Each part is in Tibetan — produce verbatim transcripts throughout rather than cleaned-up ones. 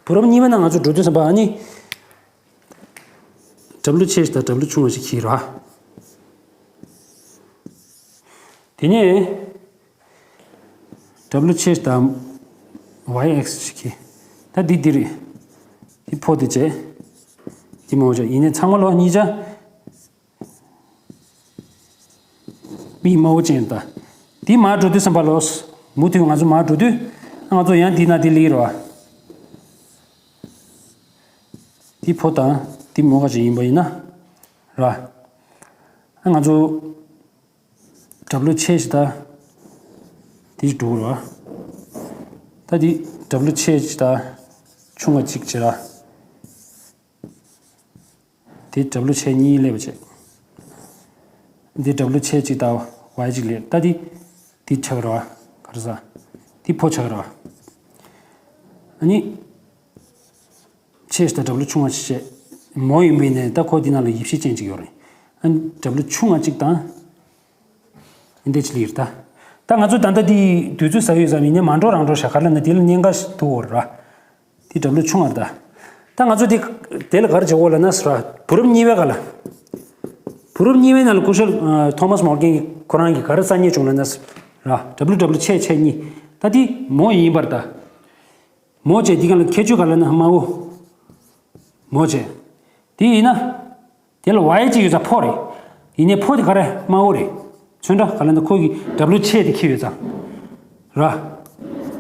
བུ་རབས་གཉིས་པའི་ནང་ང་ཚོ་འགྲོ་དུས་ཙམ་པ་ཨ་ནི། W་ཆེ་ཞིག་དང་W་ཆུང་བ་ཞིག་འཁྱེར་ར། དེ་ནས་W་ཆེ་ཞིག་དང་Y་X་ཞིག་འཁྱེར། ད་འདི་འདི་རེད། འདི་ཕོ་དེ་བྱས། འདི་མོ་བྱས་ཡིན་ནའི་ཚང་མ་ལོ་གཉིས་ཆ། མིག་དམར་པོ་ཅན་ད། འདི་མར་འགྲོ་དུས་ཙམ་པ་ལོ། མུ་མཐུད་ང་ཚོ་མར་འགྲོ་དུས། ང་ཚོ་ཡང་འདི་ན་འདི་ལི་རོ། འདི་ཕོ་དང་འདི་མོ་ག་ཅིག་ཡིན་པ་ཡིན་ན། ར། ང་ཚོ་W་ཆེ་ཞིག་ད། འདི་འགྲོ་ར། ད་འདི་W་ཆེ་ཞིག་ད། ཆུང་བ་གཅིག་བྱེད་ར། དེ་W་ཆེ་གཉིས་སླེབས་པ་བྱས། འདི་W་ཆེ་གཅིག་དང་Y་གཅིག་སླེབས། ད་འདི་འདི་ཆགས་ར་བ། ག་རེ་ཟ། འདི་ཕོ་ཆགས་ར་བ། ཨ་ནི། ཆེ་ཞིག་དང་W་ཆུང་བ་ཞིག་བྱས། མོ་ཡིན་པས་ནས་ད་ཁོ་འདི་ནང་ལ་ཡིབ་གཞི་ཅན་གཅིག་ཡོད་རེད། ཨ་ནི་W་ཆུང་བ་གཅིག་དང་། འདི་འདྲ་ཅིག་ལ་ཡིར་ད། ད་ང་ཚོ་ད་ལྟ་འདི་དུས་ཚོད་ཟ་ཡོད་ཙམ་ཡིན་ནའི་མ་འགྲོ་རང་འགྲོ་ཞག་ག་ལ་ན་དེ་ལ་གཉན་ཁ་ཞིག་ཐུག་འོར་ར། དེ་W་ཆུང་བར་ད། ད་ང་ཚོ་དེ་དེ་ལ་ག་རེ་བྱེད་འོ་ལ་ན་ཟེར་བ། བུ་རབས་གཉིས་པའི་ག་ལ། བུ་རབས་གཉིས་པའི་ནང་ལ་སྐུ་ཞབས་ཐོ་མཱས་མོར་གན་གྱིས་ཁོ་རང་གིས་ག་རེ་གསར་རྙེད་བྱུང་ལ་ན་ཟེར་ར། W W་ཆེ་ཆེ་གཉིས། ད་དེ་མོ་ཡིན་པར་ད། མོ་བྱས་དེ་ག་ལ་ཁྱད་ཆོས་ག་ལ་ན་དམར་པོ། མོ་བྱས། དེ་ཡིན་ན། དེ་ལ་Y་གཅིག་ཡོད་ཙང་ཕོ་རེད། ཡིན་ནའི་ཕོ་དེ་ག་རེ་དམར་པོ་རེད། ཚོན་ཁྲ་ག་ལ་ན་ཁོ་གི་W་ཆེ་དེ་ཁྱེར་ཡོད་ཙང་། ར།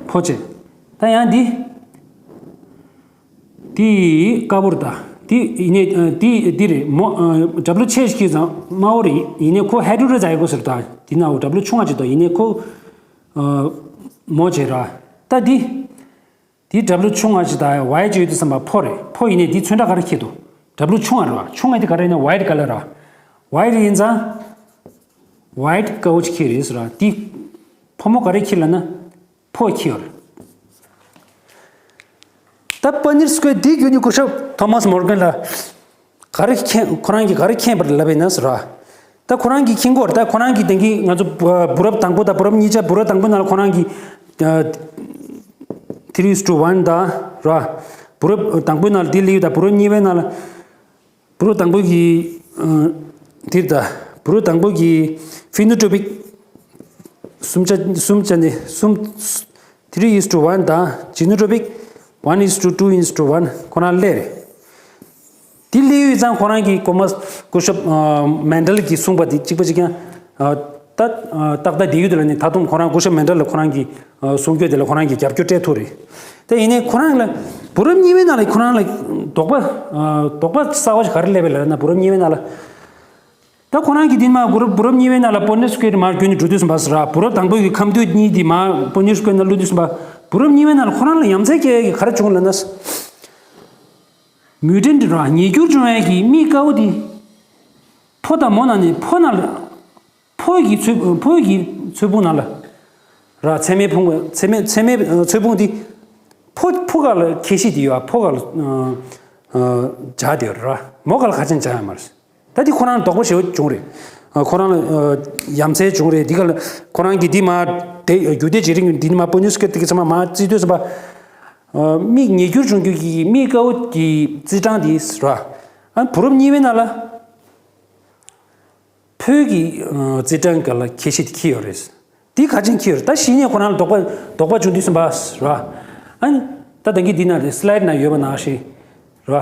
ཕོ་བྱས། ད་ཡང་འདི། དེ་དཀར་པོར་ད། དེ་ཡིན་ནའི་དེ་འདི་རེད་མོ། W་ཆེ་ཞིག་ཁྱེར་ཙང་དམར་པོ་རེད། ཡིན་ནའི་ཁོ་ཧེ་ཌོ་རེ་ཛ་ཡི་གོ་ཟེར་ད། དེ་ན་འོ་W་ཆུང་བ་ཅིག་ད་ཡིན་ནའི་ཁོ། མོ་བྱས་ར། ད་འདི། དེ་W་ཆུང་བ་ཞིག་དང་Y་ཅིག་ཡོད་དུས་ཙམ་པ་ཕོ་རེད། ཕོ་ཡིན་ནའི་དེ་ཚོན་ཁྲ་ག་རེ་ཁྱེར་འདུག W་ཆུང་བ་རེད་བ། ཆུང་བ་དེ་ག་རེ་ཡིན་ན་white color་རེད་བ། White་ཡིན་ཙང་། White་དཀར་པོ་ཅིག་ཁྱེར་རེད་ཟེར་བ། དེ་ཕོ་མོ་ག་རེ་ཁྱེར་ལ་ན། ཕོ་ཁྱེར་ཡོད་རེད། ད་པ་ནིར་སི་ཀོ་དེ་བརྒྱུད་ནས་སྐུ་ཞབས་ཐོ་མཱས་མོར་གན་ལ། ག་རེ་མཁྱེན་ཁོ་རང་གིས་ག་རེ་མཁྱེན་པར་ལབ་ཡིན་ན་ཟེར་བ། ད་ཁོ་རང་གིས་མཁྱེན་གོ་རེད། ད་ཁོ་རང་གིས་དེང་གི་ང་ཚོ་བུ་བུ་རབས་དང་པོ་དང་བུ་རབས་གཉིས་ཆ་བུ་རབས་དང་པོའི་ནང་ལ་ཁོ་རང་གིས་three is to one་དང་ར། བུ་རབས་དང་པོའི་ནང་ལ་དེ་ལེའུ་དང་བུ་རབས་གཉིས་པའི་ནང་ལ་བུ་རབས་དང་པོ་གི་དེ་ད་བུ་རབས་དང་པོ་གི་ཕི་ནོ་ཊོ་པིག་གསུམ་ཆ་གསུམ་ཆ་ནས་གསུམ། three is to one་དང་ཇི་ནོ་ཊོ་པིག་one is to two is to one་ཁོ་རང་སླེབས་རེད། དེ་སླེབས་ཡོད་ཙང་ཁོ་རང་གིས་ཀོ་མཱས་སྐུ་ཞབས་མན་ཌལ་གྱིས་གསུངས་པ་དེ་གཅིག་པ་གཅིག་རྐྱང་། ད་ཏག་ཏག་བསྡད་ཡོད་དེ་ལ་ནི་ད་དུང་ཁོ་རང་སྐུ་ཞབས་མན་ཌལ་ལ་ཁོ་རང་གི་གསུང་སྐྱོད་དེ་ལ་ཁོ་རང་གིས་རྒྱབ་སྐྱོར་སྤྲད་ཐུབ་རེད། དེ་ཡིན་ནའི་ཁོ་རང་ལ་བུ་རབས་གཉིས་པའི་ནང་ལ་ཁོ་རང་ལ་དོགས་པ་དོགས་པ་གསར་བ་ཞིག་ག་རེ་སླེབས་པ་ལབ་ན་བུ་རབས་གཉིས་པའི་ནང་ལ། ད་ཁོ་རང་གིས་འདི་མ་བུ་རབས་བུ་རབས་གཉིས་པའི་ནང་ལ་པོ་ནེ་སི་ཀུ་ཝེར་མར་བརྒྱུད་ནས་འགྲོ་དུས་ཙམ་པ་ཟེར་ར། བུ་རབས་དང་པོ་གི་ཁམས་འདུས་གཉིས་འདི་མར་པོ་ནེ་སི་ཀུ་ཝེར་ནང་བླུགས་དུས་ཙམ་པ། བུ་རབས་གཉིས་པའི་ནང་ལ་ཁོ་རང་ལ་ཡ་མཚན་སྐྱེ་ཡ་གི་ག་རེ་བྱུང་ལབ་ན། མིའུ་ཊན་ཊི་ར་ཉེས་འགྱུར་བྱུང་ཡ་གི་མིག་དཀར་པོ་འདི། ཕོ་དང་མོ་ནང་ནས་ཕོ་ནང་ལ། ཕོ་གི་ཚོས་ཕོ་གི་ཚོས་ཕུང་ནང་ལ། ར་ཚད་མའི་ཕུང་ཚད་མའི་ཚད་མའི་ཚོས་ཕུང་འདི། ཕོ་ཕོ་ག་ལ་ཁྱད་གཤིས་འདི་ཡོད་ཨ་ཕོ་ག་ལ་སྦྱར་དེ་ཡོད་ར། མོ་ག་ལ་ག་ཅན་སྦྱར་ཡ་མ་རེད། ད་འདི་ཁོ་རང་ལ་དོགས་པ་ཞེ་པོ་བྱུང་རེད། ཨ་ཁོ་རང་ལ་ཨ་ཡ་མཚན་བྱུང་རེད། འདི་ག་ལ་ཁོ་རང་གིས་འདི་མ་དེ་རྒྱུ་དེ་བྱེད་རིང་འདི་ནི་མ་པོ་ནིའུ་སི་ཀེ་ཊི་དེ་གི་ཚང་མ་མ་བརྩིས་དུས་ཙམ་པ། ཨ་མིག་ཉེས་འགྱུར་བྱུང་རྒྱུ་གི་མིག་དཀར་པོ་གི་རྩི་གྲངས་འདི་ར། ཨ་བུ་རབས་གཉིས་པའི་ནང་ལ་ཕོ་གི་ཨ་རྩི་གྲངས་ག་ལ་ཁྱད་གཤིས་དེ་འཁྱེར་ཡོད་རེད། འདི་ག་ཅན་འཁྱེར་ཡོད་རེད། ད་གཞི་ནས་ཁོ་རང་ལ་དོགས་པ་དོགས་པ་བྱུང་དུས་ཙམ་པ་ར། ཨ་ནི་ད་ད་གིན་འདི་ན་རེད་སི་ལའེ་ཌི་ན་ཡོད་པ་ནང་བཞིན། ར།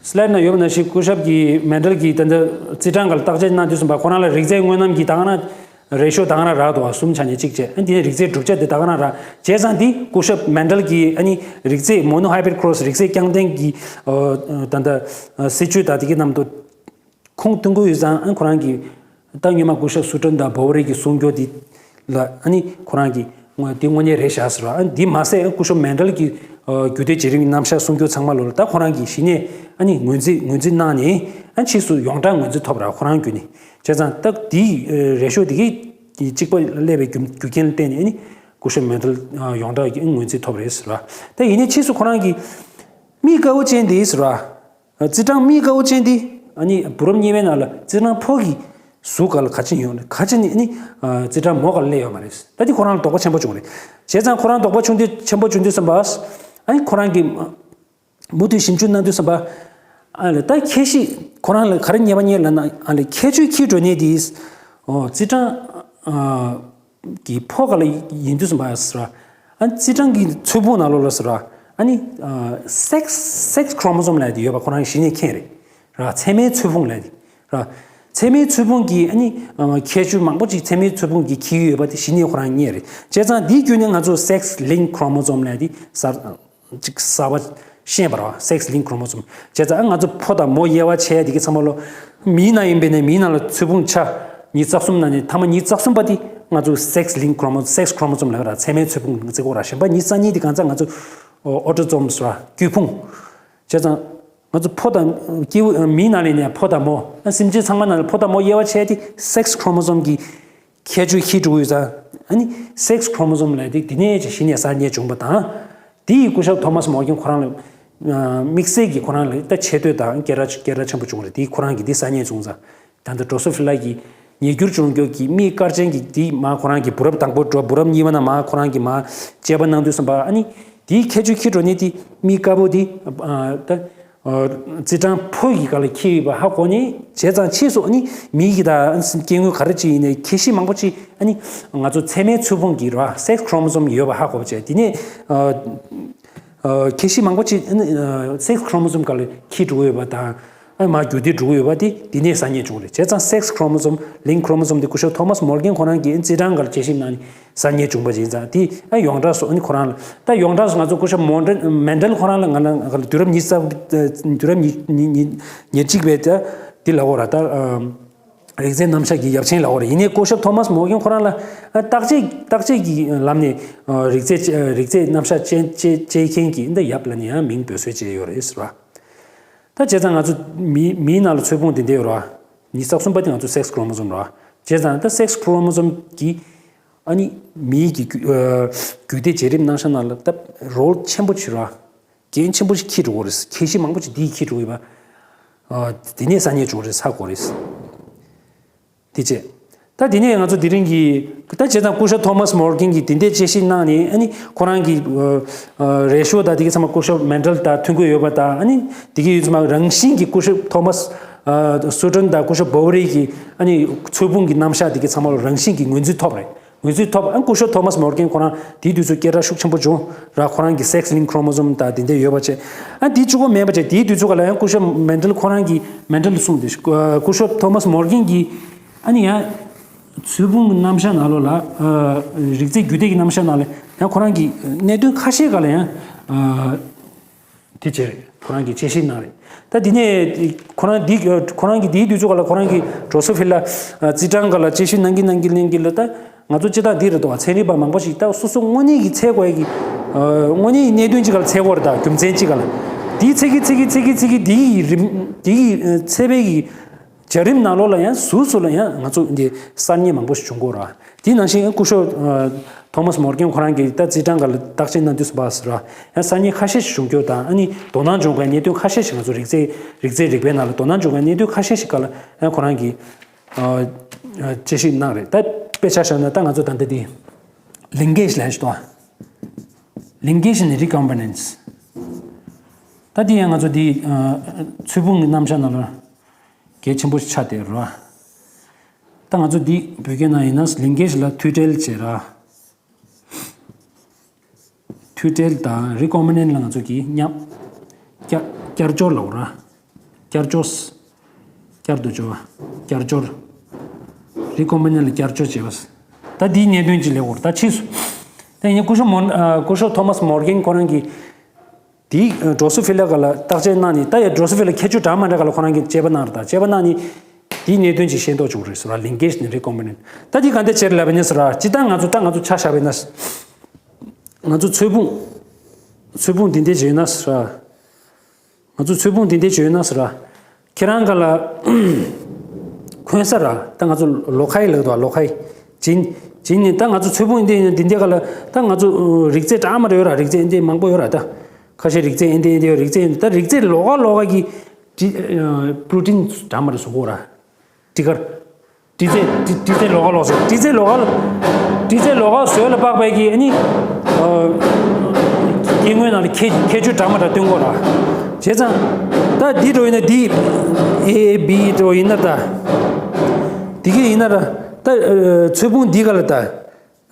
སི་ལའེ་ཌི་ན་ཡོད་པ་ནང་བཞིན་སྐུ་ཞབས་ཀྱིས་མན་ཌལ་གྱིས་ད་ལྟ་རྩི་གྲངས་ག་ལ་བརྟག་དཔྱད་གནང་དུས་ཙམ་པ་ཁོ་རང་ལ་རིགས་རྫས་དངོས་རྣམས་ཀྱི་ད་ག་ན་རེ་ཤོ་ད་ག་ན་རག་འདུག་བ། གསུམ་ཆ་ནས་གཅིག་བྱས། ཨ་འདི་ནས་རིགས་རྫས་གྲུབ་ཆ་དེ་ད་ག་ན་རག་བྱས་ཙང་འདི་སྐུ་ཞབས་མན་ཌལ་གྱིས་ཨ་ནི་རིགས་རྫས་མོ་ནོ་ཧའི་བི་རི་ཌི་ཀོ་རོ་སི་རིགས་རྫས་རྐྱང་ལྡན་གྱི་ད་ལྟ་སྲིད་བྱུས་དང་དེ་གི་ནང་དུ་ཁུངས་གཏོང་གི་ཡོད་ཙང་ཨ་ཁོ་རང་གིས། ད་སྔོན་མ་སྐུ་ཞབས་སུ་ཀྲོན་དང་བོ་ཝ་རི་གི་གསུང་སྐྱོར་འདི་ལ་ཨ་ནི་ཁོ་རང་གིས་དངོས་འདི་དངོས་གནས་རེད་བཞག་ཟེར་བ། ཨ་འདི་མ་ཟད་སྐུ་ཞབས་མན་ཌལ་གྱི་རྒྱུད་སྡེ་བྱེད་རིང་རྣམ་གཞག་གསུང་སྐྱོར་ཚང་མ་ལོ་ལ་ད་ཁོ་རང་གིས་གཞི་ནས་ཨ་ནི་ངོས་འཛིན་ངོས་འཛིན་གནང་ནས་ཨ་ཕྱིས་སུ་ཡོངས་གྲགས་ངོས་འཛིན་ཐོབ་ར་ཁོ་རང་བརྒྱུད་ནས་བྱས་ཙང་ད་འདིའི་རེ་ཤོ་འདི་གི་གཅིག་པ་སླེབས་པའི་རྒྱུ་རྒྱུ་རྐྱེན་ལ་བརྟེན་ནས་ཨ་ནི་སྐུ་ཞབས་མན་ཌལ་ཡོངས་གྲགས་ཀྱི་ངོས་འཛིན་ཐོབ་རེད་ཟེར་བ། ད་ཡིན་ནའི་ཕྱིས་སུ་ཁོ་རང་གིས་མིག་དཀར་པོ་ཅན་འདི་ཟེར་བ། རྩི་གྲངས་མིག་དཀར་པོ་ཅན་འདི་ཨ་ནི་བུ་རབས་གཉིས་པའི་ནང་ལ་རྩི་གྲངས་ཕོ་གི་གཟུགས་སྒང་ལ་ག་ཅི་ཡོད་རེད། ག་ཅི་ནི་ཨ་ནི་རྩི་གྲངས་མོ་སྒང་ལ་སླེབས་ཡོད་མ་རེད། ད་འདི་ཁོ་རང་ལ་དོགས་པ་ཆེན་པོ་བྱུང་རེད། བྱས་ཙང་ཁོ་རང་དོགས་པ་ཆུང་དུས་ཆེན་པོ་བྱུང་དུས་ཙམ་པ་ཨ་ནི་ཁོ་རང་གི་ མུ་མཐུད་ཞིབ་འཇུག་གནང་དུས་ཙམ་པ། ཨ་ལས་ད་ཁྱད་གཤིས་ཁོ་རང་ལ་ག་རེ་ཉེས་པ་རྙེད་ལབ་ན། ཨ་ལས་ཁྱད་ཆོས་འཁྱེར་འགྲོ་མཁན་དེ། ཨོ་རྩི་སྦྲང་ཨ་གི་ཕོ་ག་ལ་ཡིན་དུས་ཙམ་པ་ཟེར་བ། ཨ་རྩི་སྦྲང་གི་ཚོས་ཕུང་ནང་ལོགས་ལ་ཟེར་བ། ཨ་ནི་ཨ་སེག་སི་སེག་སི་ཁྲོ་མོ་སོམ་ལབ་དེ་ཡོད་པ་ཁོ་རང་གཞི་ནས་མཁྱེན་རེད། ར་མཚན་མའི་ཚོས་ཕུང་ལབ་དེ། ར་མཚན་མའི་ཚོས་ཕུང་གི་ཨ་ནི་ཨ་ཁྱད་ཆོས་མང་པོ་ཅིག་མཚན་མའི་ཚོས་ཕུང་གི་འཁྱེར་ཡོད་པ་དེ་གཞི་ནས་ཁོ་རང་རྙེད་རེད། བྱས་ཙང་འདིའི་བརྒྱུད་ནས་ང་ཚོ་སེག་སི་ལིང་ཁྲོ་མོ་སོམ་ལབ་དེ་གསར་ཅིག་གསར་པ་ཤེས་པ་རེད་བ། སེག་སི་ལིང་ཁྲོ་མོ་སོམ། བྱས་ཙང་ང་ཚོ་ཕོ་དང་མོ་དབྱེ་བ་ཕྱེ་ཡ་དེ་གི་ཚང་མ་ལོ། མིའི་ནང་ཡིན་པས་ནས་མིའི་ནང་ལ་ཚོས་ཕུང་ཆ་ཉི་ཤུ་རྩ་གསུམ་ནང་ནས་ཐ་མ་ཉི་ཤུ་རྩ་གསུམ་པ་དེ་ང་ཚོ་སེག་སི་ལིང་ཁྲོ་མོ་སེག་སི་ཁྲོ་མོ་སོམ་ལབ་ར། མཚན་མའི་ཚོས་ཕུང་རྩི་གོ་ར། གཞན་པ་ཉི་ཤུ་རྩ་གཉིས་དེ་གང་ཚ་ང་ཚོ་ཨོ་ཊོ་སོམ་ཟེར་བ་རྒྱུད་ཕུང་། བྱས་ཙང་ང་ཚོ་ཕོ་དང་སྐྱེ་བོ་མིའི་ནང་ལ་ནས་ཕོ་དང་མོ། སེམས་ཅན་ཚང་མ་ནང་ལ་ཕོ་དང་མོ་དབྱེ་བ་ཕྱེ་ཡ་དེ་སེག་སི་ཁྲོ་མོ་སོམ་གི་ཁྱད་ཆོས་ཤེས་འགྲོ་གི་ཡོད་ཙང་། ཨ་ནི་སེག་སི་ཁྲོ་མོ་སོམ་ལབ་དེ་དེ་ནས་ཅིག་གཞི་ནས་གསར་རྙེད་བྱུང་བ་དང་། དེ་ཡི་སྐུ་ཞབས་ཐོ་མཱས་མོར་གྷན་ཁོ་རང་ལ་དམིགས་བསལ་གྱི་ཁོ་རང་ལ་ད་ཆེ་བསྟོད་དང་སྐད་གྲགས་སྐད་གྲགས་ཆེན་པོ་བྱུང་རེད། དེ་ཁོ་རང་གིས་དེ་གསར་རྙེད་བྱུང་ཙང་། ད་ལྟ་ཌོ་སོ་ཕི་ལ་གི་ཉེས་འགྱུར་སྦྱོང་རྒྱུ་གི་མིག་དཀར་ཅན་གྱི་དེ་མ་ཁོ་རང་གི་བུ་རབས་དང་པོ་འགྲོ། བུ་རབས་གཉིས་པ་ན་མ་ཁོ་རང་གིས་མ་དཔྱད་པ་གནང་དུས་ཙམ་པ། ཨ་ནི་དེའི་ཁྱད་ཆོས་ཁྱེར་འགྲོ་ནས་དེ་མིག་དཀར་པོ་དེ་ད། རྩི་སྦྲང་ཕོ་ཡི་སྒང་ལ་འཁྱེར་ཡོད་པ་ཧ་གོ་ནས། བྱས་ཙང་ཕྱིས་སུ་ཨ་ནི་མིའི་གི་ད་སྐྱེ་དངོས་ག་རེ་ཅིག་ཡིན་ནའི་ཁྱད་གཤིས་མང་པོ་ཅིག་ཨ་ནི་ང་ཚོ་མཚན་མའི་ཚོས་ཕུང་གི་ར་སེག་སི་ཁྲོ་མོ་སོམ་ཡོད་པ་ཧ་གོ་བྱས། དེ་ནས་ཨ་ཨ་ཁྱད་གཤིས་མང་པོ་ཅིག་ཨ་ནི་ཨ་སེག་སི་ཁྲོ་མོ་སོམ་སྒང་ལ་འཁྱེར་འགྲོ་ཡོད་པ་དང་། ཨ་མ་རྒྱུད་སྡེ་འགྲོ་གི་ཡོད་པ་དེ་དེ་ནས་གསར་རྙེད་བྱུང་རེད། བྱས་ཙང་སེག་སི་ཁྲོ་མོ་སོམ་ལིང་ཁྲོ་མོ་སོམ་དེ་སྐུ་ཞབས་ཐོ་མཱས་མོར་གྷན་ཁོ་རང་གིས་རྩི་སྦྲང་སྒང་ལ་དཔྱད་ཞིབ་གནང་ནས་གསར་རྙེད་བྱུང་པ་ཡིན་ཙང་། དེ་ཨ་ཡོངས་གྲགས་སུ་ཨ་ནི་ཁོ་རང་ལ། ད་ཡོངས་གྲགས་སུ་ང་ཚོ་སྐུ་ཞབས་མོ་ཌན་མན་ཌལ་ཁོ་རང་ལ་ང་ལ་དུས་རབས་ཉི་ཤུ་རྩ་དུས་རབས་ཉི་ཉི་ཉི་ཉེར་གཅིག་པའི་ད་དེ་ལབ་དགོས་ར། ད་ཨ་རིགས་རྫས་རྣམ་གཞག་གི་ཡབ་ཆེན་ལབ་དགོས་ར། ཡིན་ནའི་སྐུ་ཞབས་ཐོ་མཱས་མོར་གྷན་ཁོ་རང་ལ་ཨ་བརྟག་དཔྱད་བརྟག་དཔྱད་ཀྱི་ལམ་ནས་ཨ་རིགས་རྫས་རིགས་རྫས་རྣམ་གཞག་དཔྱད་དཔྱད་དཔྱད་མཁན་གྱི་འདི་ཡབ་ལ་ནི་ཡང་མིང་འབོད་སྲོལ་བྱས་ཡོད་རེད་ཟེར་བ། ད་བྱས་ཙང་ང་ཚོ་མི་མིའི་ནང་ལ་ཚོས་ཕུང་དེ་འདྲ་ཡོད་ར། ཉི་ཤུ་རྩ་གསུམ་པ་དེ་ང་ཚོ་སེག་སི་ཁྲོ་མོ་སོམ་ར། བྱས་ཙང་ད་སེག་སི་ཁྲོ་མོ་སོམ་གྱི་ཨ་ནི་མིའི་གི་རྒྱུ་ཨ་རྒྱུད་སྡེ་བྱེད་རིམ་རྣམ་གཞག་ནང་ལ་ད་རོལ་ཆེན་པོ་ཅིག་ར། འགན་ཆེན་པོ་ཞིག་འཁྱེར་འགྲོ་གི་རེད། ཁྱད་གཤིས་མང་པོ་ཅིག་འདིས་འཁྱེར་འགྲོ་གི་ཡོད་པ། ཨ་དེ་ནས་གསར་རྙེད་བྱུང་རེད་ཧ་གོ་རེད། དེ་བྱས། ད་དེ་ནས་ང་ཚོ་དེ་རིང་གི་ད་བྱས་ཙང་སྐུ་ཞབས་ཐོ་མཱས་མོར་གྷན་གྱིས་དེ་འདྲའི་དཔྱད་ཞིབ་གནང་ནས། ཨ་ནི་ཁོ་རང་གི་ཨ་ཨ་རེ་ཤོ་དང་དེ་གི་ཚང་མ་སྐུ་ཞབས་མན་ཌལ་དང་མཐུན་དགོས་ཡོད་པ་དང་། ཨ་ནི་དེ་གི་ཡུལ་ཚང་མ་རང་བཞིན་གྱིས་སྐུ་ཞབས་ཐོ་མཱས་ཨ་སུ་ཊོན་དང་སྐུ་ཞབས་བོ་ཝ་རི་གི་ཨ་ནི་ཚོས་ཕུང་གི་རྣམ་གཞག་དེ་གི་ཚང་མ་ལ་རང་བཞིན་གྱིས་ངོས་འཛིན་ཐོབ་རེད། ངོས་འཛིན་ཐོབ། ཨ་སྐུ་ཞབས་ཐོ་མཱས་མོར་གྷན་ཁོ་རང་དེའི་དུས་ཚོད་སྐད་གྲགས་ཤུགས་ཆེན་པོ་བྱུང་ར། ཁོ་རང་གི་སེག་སི་ལིང་ཁྲོ་མོ་སོམ་དང་དེ་འདྲ་ཡོད་པ་བྱས། ཨ་དེ་གཅིག་པོ་མིན་པ་བྱས། དེའི་དུས་ཚོད་ག་ལ་ཡང་སྐུ་ཞབས་མན་ཌལ་ཁོ་རང་གིས་མན་ཌལ་གསུངས་ཏེ། སྐུ་ཞབས་ཐོ་མཱས་མོར་གྷན་གྱིས་ཨ་ནི་ཡང་ཚོས་ཕུང་གི་རྣམ་གཞག་ནང་ལོགས་ལ་ཨ་རིགས་རྫས་རྒྱུད་སྡེ་གི་རྣམ་གཞག་ནང་ལ་ཡང་ཁོ་རང་གིས་གནད་དོན་ཁ་ཤས་ག་ལ་ཡང་ཨ། དེ་བྱས་རེད། ཁོ་རང་གིས་དཔྱད་ཞིབ་གནང་རེད། ད་དེ་ནས་ཁོ་རང་འདི་ཁོ་རང་གིས་དེའི་དུས་ཚོད་ག་ལ་ཁོ་རང་གིས་ཌོ་སོ་ཕི་ལ་རྩི་སྦྲང་ག་ལ་དཔྱད་ཞིབ་གནང་གིན་གནང་གིན་གནང་གིན་ལ། ད་ང་ཚོ་སྤྱིར་བཏང་འདི་རེད་དོ། ཚན་རིག་པ་མང་པོ་ཞིག་ད་སོ་སོ་དངོས་གནས་ཀྱི་འཚོལ་དགོས་ཀྱི་དངོས་གནས་ཀྱི་གནད་དོན་ཅིག་ག་ལ་འཚོལ་དགོས་རེད། ད་རྒྱུ་མཚན་ཅིག་ག་ལ་དེའི་འཚོལ་གི་འཚོལ་གི་འཚོལ་གི་འཚོལ་གི་དེའི་རིམ་དེའི་འཚོལ་བའི་གི་བྱ་རིམ་ནང་ལོགས་ལ་ཡང་ཟུར་ཟུར་ལ་ཡང་ང་ཚོ་འདི་གསར་རྙེད་མང་པོ་ཞིག་བྱུང་གི་ཡོད་རེད། དེ་ནང་བཞིན་སྐུ་ཞབས་ཐོ་མཱས་མོར་གྷན་ཁོ་རང་གིས་ད་རྩི་སྦྲང་སྒང་ལ་བརྟག་དཔྱད་གནང་དུས་སུ་བ་ཟེར་བ་ཡང་གསར་རྙེད་ཁ་ཤས་ཤིག་བྱུང་རྒྱུ་དང་། ཨ་ནི་དོ་སྣང་འབྱུང་མཁན་གནད་དོན་ཁ་ཤས་ཤིག་ང་ཚོ་རིགས་རྫས་རིགས་རྫས་རིག་པའི་ནང་ལ་དོ་སྣང་འབྱུང་མཁན་གནད་དོན་ཁ་ཤས་ཤིག་སྒང་ལ་ཡང་ཁོ་རང་གིས་དཔྱད་ཞིབ་གནང་རེད། ད་དཔེ་ཆ་བཞག་ན་ད་ང་ཚོ་ད་ལྟ་འདི་ལིང་གེ་ཇི་ལབ་ཞིག་འདུག། ལིང་གེ་ཇི་ནི་རི་ཀོམ་བི་ནེན་སི། ད་འདི་ཡང་ང་ཚོ་འདི་ཚོས་ཕུང་གི་རྣམ་གཞག་ནང་ལ་གལ་ཆེན་པོ་ཞིག་ཆགས་བསྡད་རེད་བ། ད་ང་ཚོ་འདི་བོད་སྐད་ནང་ཡིན་ན་ལིང་གེ་ཇི་ལ་མཐུད་སྦྲེལ་བྱེད་ར། མཐུད་སྦྲེལ་དང་རི་ཀོམ་བི་ནེན་སི་ལ་ང་ཚོ་གིས་མཉམ་བསྐྱར་བསྐྱར་སྦྱོར་ལབ་ར། བསྐྱར་སྦྱོར། བསྐྱར་དུ་སྦྱོར་བ། བསྐྱར་སྦྱོར། རི་ཀོམ་བི་ནེན་སི་ལ་བསྐྱར་སྦྱོར་བྱེད་པ། ད་འདིའི་གནད་དོན་ཅིག་ལས་འོར་ད་ཕྱིས་སུ། ད་ཡིན་སྐུ་ཞབས་མོ་སྐུ་ཞབས་ཐོ་མཱས་མོར་གྷན་ཁོ་རང་གིས། དེའི་ཌོ་སོ་ཕི་ལ་སྒང་ལ་བརྟག་དཔྱད་གནང་ནས། ད་ཡ་ཌོ་སོ་ཕི་ལ་ཁྱད་ཆོས་འདྲ་མ་འདྲ་སྒང་ལ་ཁོ་རང་གིས་དཔྱད་པ་གནང་རེད། ད་དཔྱད་པ་གནང་ནས་དེའི་གནད་དོན་ཅིག་ཤེས་རྟོགས་བྱུང་རེད་ཟེར་བ། ལིང་གེ་ཇི་ནི་རི་ཀོམ་བི་ནེན་སི། ད་དེ་ག་འདྲ་བྱས་ལབ་པ་ཡིན་ཟེར་བ། སྤྱིར་བཏང་ང་ཚོ་ད་ང་ཚོ་ཆ་བཞག་པ་ཡིན་ན། ང་ཚོ་ཚོས་ཕུང་། ཚོས་ཕུང་འདི་འདྲ་བྱས་ན་ཟེར་བ། ང་ཚོ་ཚོས་ཕུང་འདི་འདྲ་བྱས་ན་ཟེར་བ། ཁྱེད་རང་ག་ལ་འཁོན་ས་ར། ད་ང་ཚོ་ལོ་ཁའི་ལབ་འདུག་བ། ལོ་ཁའི་བྱིན་བྱིན་ནས། ད་ང་ཚོ་ཚོས་ཕུང་འདི་འདི་འདི་ག་ལ་ད་ང་ཚོ་རིགས་རྫས་འདྲ་མ་འདྲ་ཡོད་ར། རིགས་རྫས་འདི་མང་པོ་ཡོད་ར། ད་ཁ་ཤས་རིགས་རྫས་འདི་འདི་ཡོད། རིགས་རྫས་ད་རིགས་རྫས་ལོགས་ཀ་ལོགས་ཀ་གི་ཏི་པྲོ་ཏིན་འདྲ་མ་འདྲ་བཟོ་གོ་ར། ཏི་ཀར་ཏི་རྫས་ཏི་ཏི་རྫས་ལོགས་ཀ་ལོགས་སུ་ཏི་རྫས་ལོགས་ཀ་ཏི་རྫས་ལོགས་ཀ་བཟོས་ལ་དཔག་པའི་གི་ཨ་ནི་སྐྱེ་དངོས་ནང་ལ་ཁྱད་ཁྱད་ཆོས་འདྲ་མ་འདྲ་སྟོན་གོ་ར། བྱས་ཙང་། ད་འདི་འགྲོ་ཡིན་ན་འདི། A B འགྲོ་ཡིན་ན་ད། འདི་གི་ཡིན་ན་ད། ད་ཚོས་ཕུང་འདི་ག་ལ་ད།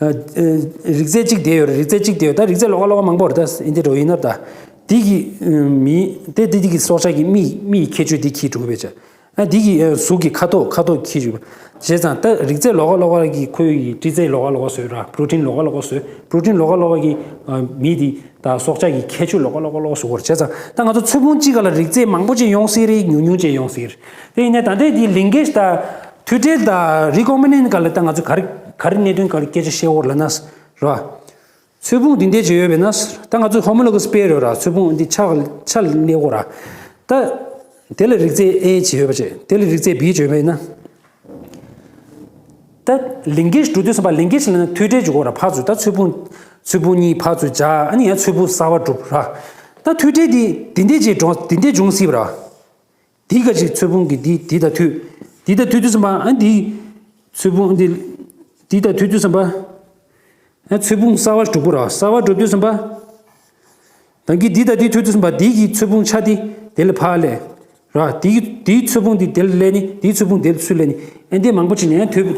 རིགས་རྫས་གཅིག་དེ་ཡོད་རེད། རིགས་རྫས་གཅིག་དེ་ཡོད། ད་རིགས་རྫས་ལོགས་ཀ་ལོགས་ཀ་མང་པོ་རེད། ད་འདི་འགྲོ་ཡིན་ན་ད། འདི་གི་མི་དེ་འདི་འདི་གི་སྲོག་ཆགས་ཀྱི་མིག་མིག་གི་ཁྱད་ཆོས་འདི་ཁྱི་དྲུག་བས་བྱ། ཨ་འདི་གི་གཟུགས་ཀྱི་ཁ་དོག་ཁ་དོག་ཁྱི་དྲུག་བྱས་ཙང་ད་རིགས་རྫས་ལོགས་ཀ་ལོགས་ཀ་གི་ཁོའི་གི་སྤྲི་རྫས་ལོགས་ཀ་ལོགས་ཀ་བཟོས་ར། པྲོ་ཊིན་ལོགས་ཀ་ལོགས་ཀ་བཟོས། པྲོ་ཊིན་ལོགས་ཀ་ལོགས་ཀ་གི་མི་དེ་ད་སྲོག་ཆགས་ཀྱི་ཁྱད་ཆོས་ལོགས་ཀ་ལོགས་ཀ་ལོགས་ཀ་བཟོ་དགོས་རེད། བྱས་ཙང་ད་ང་ཚོ་ཚོས་ཕུང་གཅིག་ག་ལ་རིགས་རྫས་མང་པོ་ཅིག་ཡོང་སྲིད་རེད། ཉུང་ཉུང་ཅིག་ཡོང་སྲིད་རེད། དེ་ཡིན་ནའི་ད་ལྟའི་འདི་ལིང་གེ་ཤི་ད་མཐུད་འབྲེལ་ད་རི་ཀོམ་པི་ནེན་ཊི་ག་ལ་ད་ང་ཚོ་ག་རེ་ག་རེ་གནད་དོན་ག་རེ་སྐད་ཆ་བཤད་འོར་ལབ་ན་ར། ཚོས་ཕུང་འདི་འདྲ་ཅིག་ཡོད་པས་ན། ད་ང་ཚོ་ཧོ་མོ་ལོ་གི་སི་པེར་ཡོད་ར། ཚོས་ཕུང་འདི་ཆ་ཆ་ལ་གནས་གོ་ར། ད་དེ་ལ་རིགས་རྫས་ཨེ་ཅིག་ཡོད་པ་ཅིག་དེ་ལ་རིགས་རྫས་བི་ཅིག་ཡོད་པས་ན། ད་ལིང་གེ་ཤི་འགྲོ་དུས་ཙམ་པ་ལིང་གེ་ཤི་ལབ་ན་མཐུད་འབྲེལ་ཅིག་གོ་ར། ཕར་ཚུར་ད་ཚོས་ཕུང་ཚོས་ཕུང་གཉིས་ཕར་ཚུར་སྦྱར། ཨ་ནི་ཡང་ཚོས་ཕུང་གསར་པ་གྲུབ་ར། ད་མཐུད་འབྲེལ་འདི་འདི་འདྲ་ཅིག་འགྲོ་འདི་འདྲ་འབྱུང་སྲིད་པ་ར། འདི་ག་ཅིག་ཚོས་ཕུང་གི་འདི་འདི་དང་མཐུད། འདི་དང་མཐུད་དུས་ཙམ་པ་ཨ་འདི། ཚོས་ཕུང་འདི། འདི་དང་མཐུད་དུས་ཙམ་པ། ཨ་ཚོས་ཕུང་གསར་པ་གྲུབ་པོ་ར། གསར་པ་གྲུབ་དུས་ཙམ་པ། ད་གི་འདི་དང་འདི་མཐུད་དུས་ཙམ་པ་འདི་གི་ཚོས་ཕུང་ཆ་འདི་དེ་ལ་ཕར་ལས། ར་འདི་གི་འདིའི་ཚོས་ཕུང་འདི་དེ་ལ་ལས་ནི་འདིའི་ཚོས་ཕུང་དེ་ལ་ཚུར་ལས་ནི་ཨ་འདི་མང་པོ་ཅིག་ནས་མཐུད།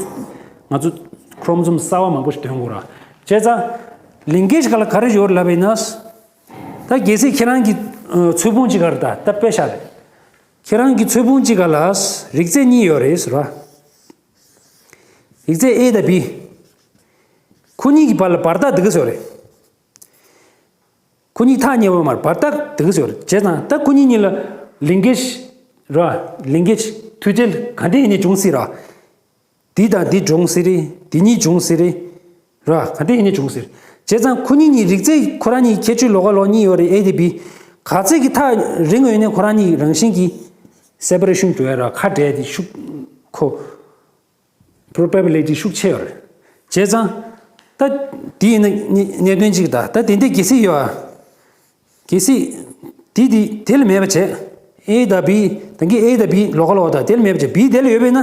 ང་ཚོ་ཁོ་རོ་མོ་སོམ་གསར་པ་མང་པོ་ཞིག་འདོན་དགོས་ར། བྱས་ཙང་། ལིང་གེ་ཤི་ག་ལ་ག་རེ་ཡོད་ལབ་པ་ཡིན་ན། ད་གལ་སྲིད་ཁྱེད་རང་གི་ཚོས་ཕུང་གཅིག་ག་རེ་ད་ད་དཔེ་བཞག་རེད། ཁྱེད་རང་གི་ཚོས་ཕུང་གཅིག་ག་ལ་རིགས་རྫས་གཉིས་ཡོད་རེད་ཟེར་བ། རིགས་རྫས་ཨེ་དང་བི། ཁོ་གཉིས་ཀྱི་བར་ལ་བར་ཐག་འདི་ག་ཚོད་རེད། ཁོ་གཉིས་ཐག་ཉེ་བོ་མར་བར་ཐག་འདི་ག་ཚོད་རེད། བྱས་ཙང་ད་ཁོ་གཉིས་གཉིས་ལ་ལིང་གེ་ཤི་ར། ལིང་གེ་ཤི་མཐུད་འབྲེལ་ག་འདྲ་ཡིན་ནའི་འབྱུང་སྲིད་ར། འདི་དང་འདི་འབྱུང་སྲིད་རེད། འདི་གཉིས་འབྱུང་སྲིད་རེད། ར་ག་འདྲ་ཡིན་ནའི་འབྱུང་སྲིད་རེད། བྱས་ཙང་ཁོ་གཉིས་གཉིས་རིགས་རྫས་ཁོ་རང་གཉིས་ཁྱད་ཆོས་ལོགས་ཀ་ལོགས་གཉིས་ཡོད་རེད། ཨེ་དེ་བི། ག་ཚད་ཀྱི་ཐག་རིང་ཡོད་ནའི་ཁོ་རང་གཉིས་རང་བཞིན་གྱིས་སེ་པ་རེ་ཤན་འགྲོ་ཡ་ར། ཁ་བྲལ་དེ་ཤུགས་ཁོ། པོ་རོ་བེ་བི་ལི་ཊི་ཤུགས་ཆེ་བ་རེད། བྱས་ཙང་། ད་དེ་ཡིན་ན་གནད་དོན་གཅིག་ད་ད་དེ་འདྲའི་གལ་སྲིད་ཡོད་ཨ། གལ་སྲིད། དེ་དེ་དེ་ལ་མེད་པ་བྱས། ཨེ་དང་བི། ད་གིན་ཨེ་དང་བི་ལོགས་ཀ་ལོགས་ད་དེ་ལ་མེད་པ་བྱས། བི་དེ་ལ་ཡོད་པས་ན།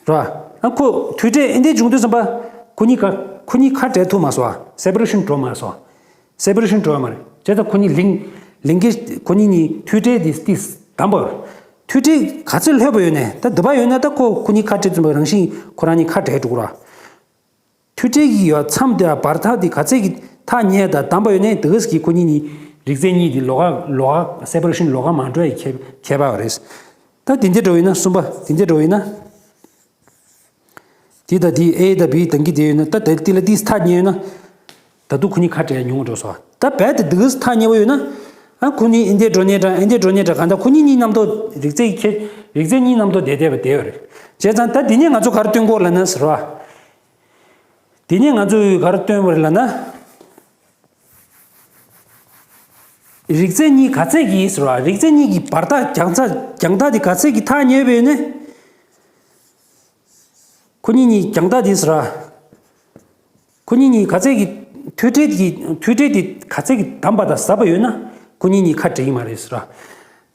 ར། ཨ་ཁོ་མཐུད་འབྲེལ་ཨེ་འདྲའི་བྱུང་དུས་ཙམ་པ། ཁོ་གཉིས་ཀ་ཁོ་གཉིས་ཁ་བྲལ་ཐུབ་མ་སོང་ཨ། སེ་པ་རེ་ཤན་འགྲོ་མ་སོང་ཨ། སེ་པ་རེ་ཤན་འགྲོ་ཡ་མ་རེད། བྱས་ཙང་ཁོ་གཉིས་ལིང་ལིང་གེ་ཁོ་གཉིས་གཉིས་མཐུད་འབྲེལ་དེ་ཏིས་དམ་པོ་ཡོད། མཐུད་འབྲེལ་ག་ཚོད་ལྷོད་པོ་ཡོད་ནས་ད་འདི་པ་ཡོད་ན་ད་ཁོ་ཁོ་གཉིས་ཁ་བྲལ་ཙམ་པ་རང་བཞིན་ཁོ་རང་གཉིས་ཁ་བྲལ་འགྲོ་གི་ར། མཐུད་འབྲེལ་གྱི་ཡོད་མཚམས་དེ་བར་ཐག་དེ་ག་ཚད་ཀྱི་ཐག་ཉེ་དང་དམ་པ་ཡོད་ནས་དེ་གས་ཀྱི་ཁོ་གཉིས་གཉིས་རིགས་རྫས་གཉིས་དེ་ལོགས་ཀ་ལོགས་ཀ་སེ་པ་རེ་ཤན་ལོགས་ཀ་མ་འགྲོ་ཡི་ཁྱད་ཁྱད་པར་རེད། ད་དེ་འདྲ་འགྲོ་ཡིན་ན་གསུམ་པ་དེ་འདྲ་འགྲོ་ཡིན་ན། དེ་ད་དེ་ཨེ་ད་བི་དང་གི་དེ་ཡོད་ན་ད་དེ་དེ་ལ་དེ་ཐག་ཉེ་ཡོད་ན། ད་དུང་ཁོ་གཉིས་ཁ་བྲལ་ཉུང་བ་འགྲོ་སོང་། ད་རྦད་དེ་དེ་གས་ཐག་ཉེ་བོ་ཡོད་ན། ཨ་ཁོ་གཉིས་ཨེ་འདྲ་འགྲོ་ཉེ་འདྲ་ཨེ་འདྲ་འགྲོ་ཉེ་འདྲ་གང་ལྟར་ཁོ་གཉིས་གཉིས་རྣམ་རྟོག་རིགས་རྫས་ཀྱི་ཁྱད་རིགས་རྫས་གཉིས་རྣམ་རྟོག་བསྡད་བསྡད་པ་བསྡད་ཡོད་རེད། བྱས་ཙང་ད་དེ་ནས་ང་ཚོ་ག་རེ་སྟོན་དགོས་ལབ་ན་ཟེར་བ། དེ་ནས་ང་ཚོས་ག་རེ་སྟོན་པ་རེད་ལབ་ན། རིགས་རྫས་གཉིས་ག་ཚད་ཀྱི་ཟེར་བ། རིགས་རྫས་གཉིས་ཀྱི་བར་ཐག་རྒྱང་ཚད་རྒྱང་ཐག་དེ་ག་ཚད་ཀྱི་ཐག་ཉེ་བས་ནི། ཁོ་གཉིས་གཉིས་རྒྱང་ཐག་དེ་ཟེར་བ། ཁོ་གཉིས་གཉིས་ག་ཚད་ཀྱི་མཐུད་འབྲེལ་གྱི་མཐུད་འབྲེལ་དེ་ག་ཚད་ཀྱི་དམ་པ་དང་ཟབ་པ་ཡོད་ན། ཁོ་གཉིས་གཉིས་ཁ་བྲལ་གྱི་མ་རེད་ཟེར་བ།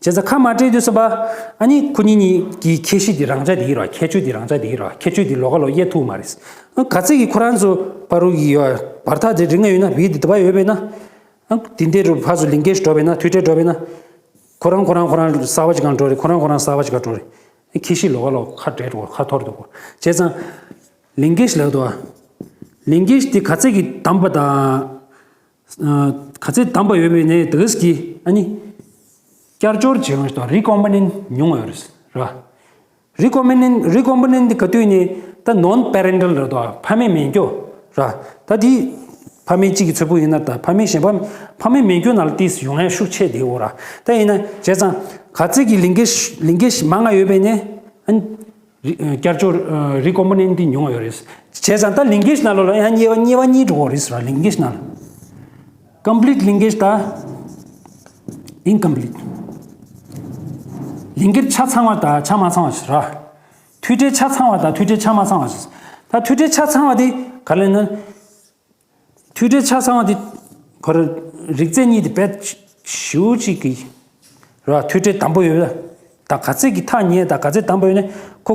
བྱས་ཙང་ཁ་མ་བྲལ་དུས་ཙམ་པ། ཨ་ནི་ཁོ་གཉིས་གཉིས་ཀྱི་ཁྱད་གཤིས་དེ་རང་འཇགས་དེ་ཡིན་ར། ཁྱད་ཆོས་དེ་རང་འཇགས་དེ་ཡིན་ར། ཁྱད་ཆོས་དེ་ལོགས་ཀ་ལོགས་དབྱེ་ཐུབ་མ་རེད། ཨ་ག་ཚད་ཀྱི་ཁོ་རང་ཚོ་བར་དུ་གི་ཡོད་བར་ཐག་དེ་རིང་ང་ཡོད་ན་བི་དེ་དུ་བ་ཡོད་པས་ན། ཨ་དེ་འདྲའི་རུ་ཕར་ཚུར་ལིང་གེ་ཤི་འགྲོ་བས་ན་མཐུད་འབྲེལ་འགྲོ་བས་ན། ཁོ་རང་ཁོ་རང་ཁོ་རང་གསར་བ་ཅིག་གང་འགྲོ་རེད། ཁོ་རང་ཁོ་རང་གསར་བ་ཅིག་གང་འགྲོ་རེད། ཨ་ཁྱད་གཤིས་ལོགས་ཀ་ལོགས་ཁ་བྲལ་འགྲོ་ཁ་འཐོར་འདུག་གོ། བྱས་ཙང་། ལིང་གེ་ཤི་ལབ་འདུག་ཨ། ལིང་གེ་ཤི་དེ་ག་ཚད་ཀྱི་དམ་པ་དང་། ག་ཚད་དམ་པ་ཡོད་པའི་ནས་དེ་གས་ཀྱི་ཨ་ནི། བསྐྱར་སྦྱོར་བྱེད་ཡོང་ཞིག་དང་རི་ཀོམ་པོ་ནེན་ཊི་ཉུང་བ་ཡོད་རེད་ར། རི་ཀོམ་པོ་ནེན་ཊི་རི་ཀོམ་པོ་ནེན་ཊི་དེ་ག་དུས་ནས་ད་ནོན་པེ་རེན་ཊལ་རེད་དོ། ཕ་མེས་མེད་འགྱོ་ར། ད་དེ་ཕ་མེས་གཅིག་གི་ཚོད་དཔག་ཡིན་ན་ད་ཕ་མེས་གཞན་པ་ཕ་མེས་མེད་འགྱོ་ན་ལ་ཏིས་ཡོང་ཡ་ཤུགས་ཆེ་དེ་འོ་ར། ད་ཡིན་ན་བྱས་ཙང་ག་ཚད་ཀྱི་ལིང་གེ་ཤི་ལིང་གེ་ཤི་མང་ང་ཡོད་པའི་ནས་ཨ་ནི། རི་བསྐྱར་སྦྱོར་རི་ཀོམ་པོ་ནེན་ཊི་འདི་ཉུང་བ་ཡོད་རེད། བྱས་ཙང་ད་ལིང་གེ་ཤི་ནང་ལོགས་ལ་ཡང་དབྱེ་བ་དབྱེ་བ་གཉིས་འགྲོ་གི་རེད་ཟེར་བ། ལིང་གེ་ཤི་ནང་ལ། ཀམ་པི་ལིཊ་ལིང་གེ་ཤི་དང་། ཨིན་ཀམ་པི་ལིཊ། ལིང་གེ་ཤི་ཆ་ཚང་བ་དང་ཆ་མ་ཚང་བ་ཟེར་བ། མཐུད་འབྲེལ་ཆ་ཚང་བ་དང་མཐུད་འབྲེལ་ཆ་མ་ཚང་བ་ཟེར། ད་མཐུད་འབྲེལ་ཆ་ཚང་བ་དེ་ག་རེ་ལབ་ན། མཐུད་འབྲེལ་ཆ་ཚང་བ་དེ། ཁོ་རང་རིགས་རྫས་གཉིས་དེ་རྦད་ཞེ་པོ་ཅིག་གི་ར། མཐུད་འབྲེལ་དམ་པོ་ཡོད་ལ། ད་ག་ཚད་ཀྱི་ཐག་ཉེ་དང་ག་ཚད་དམ་པོ་ཡོད་ན་ཁོ།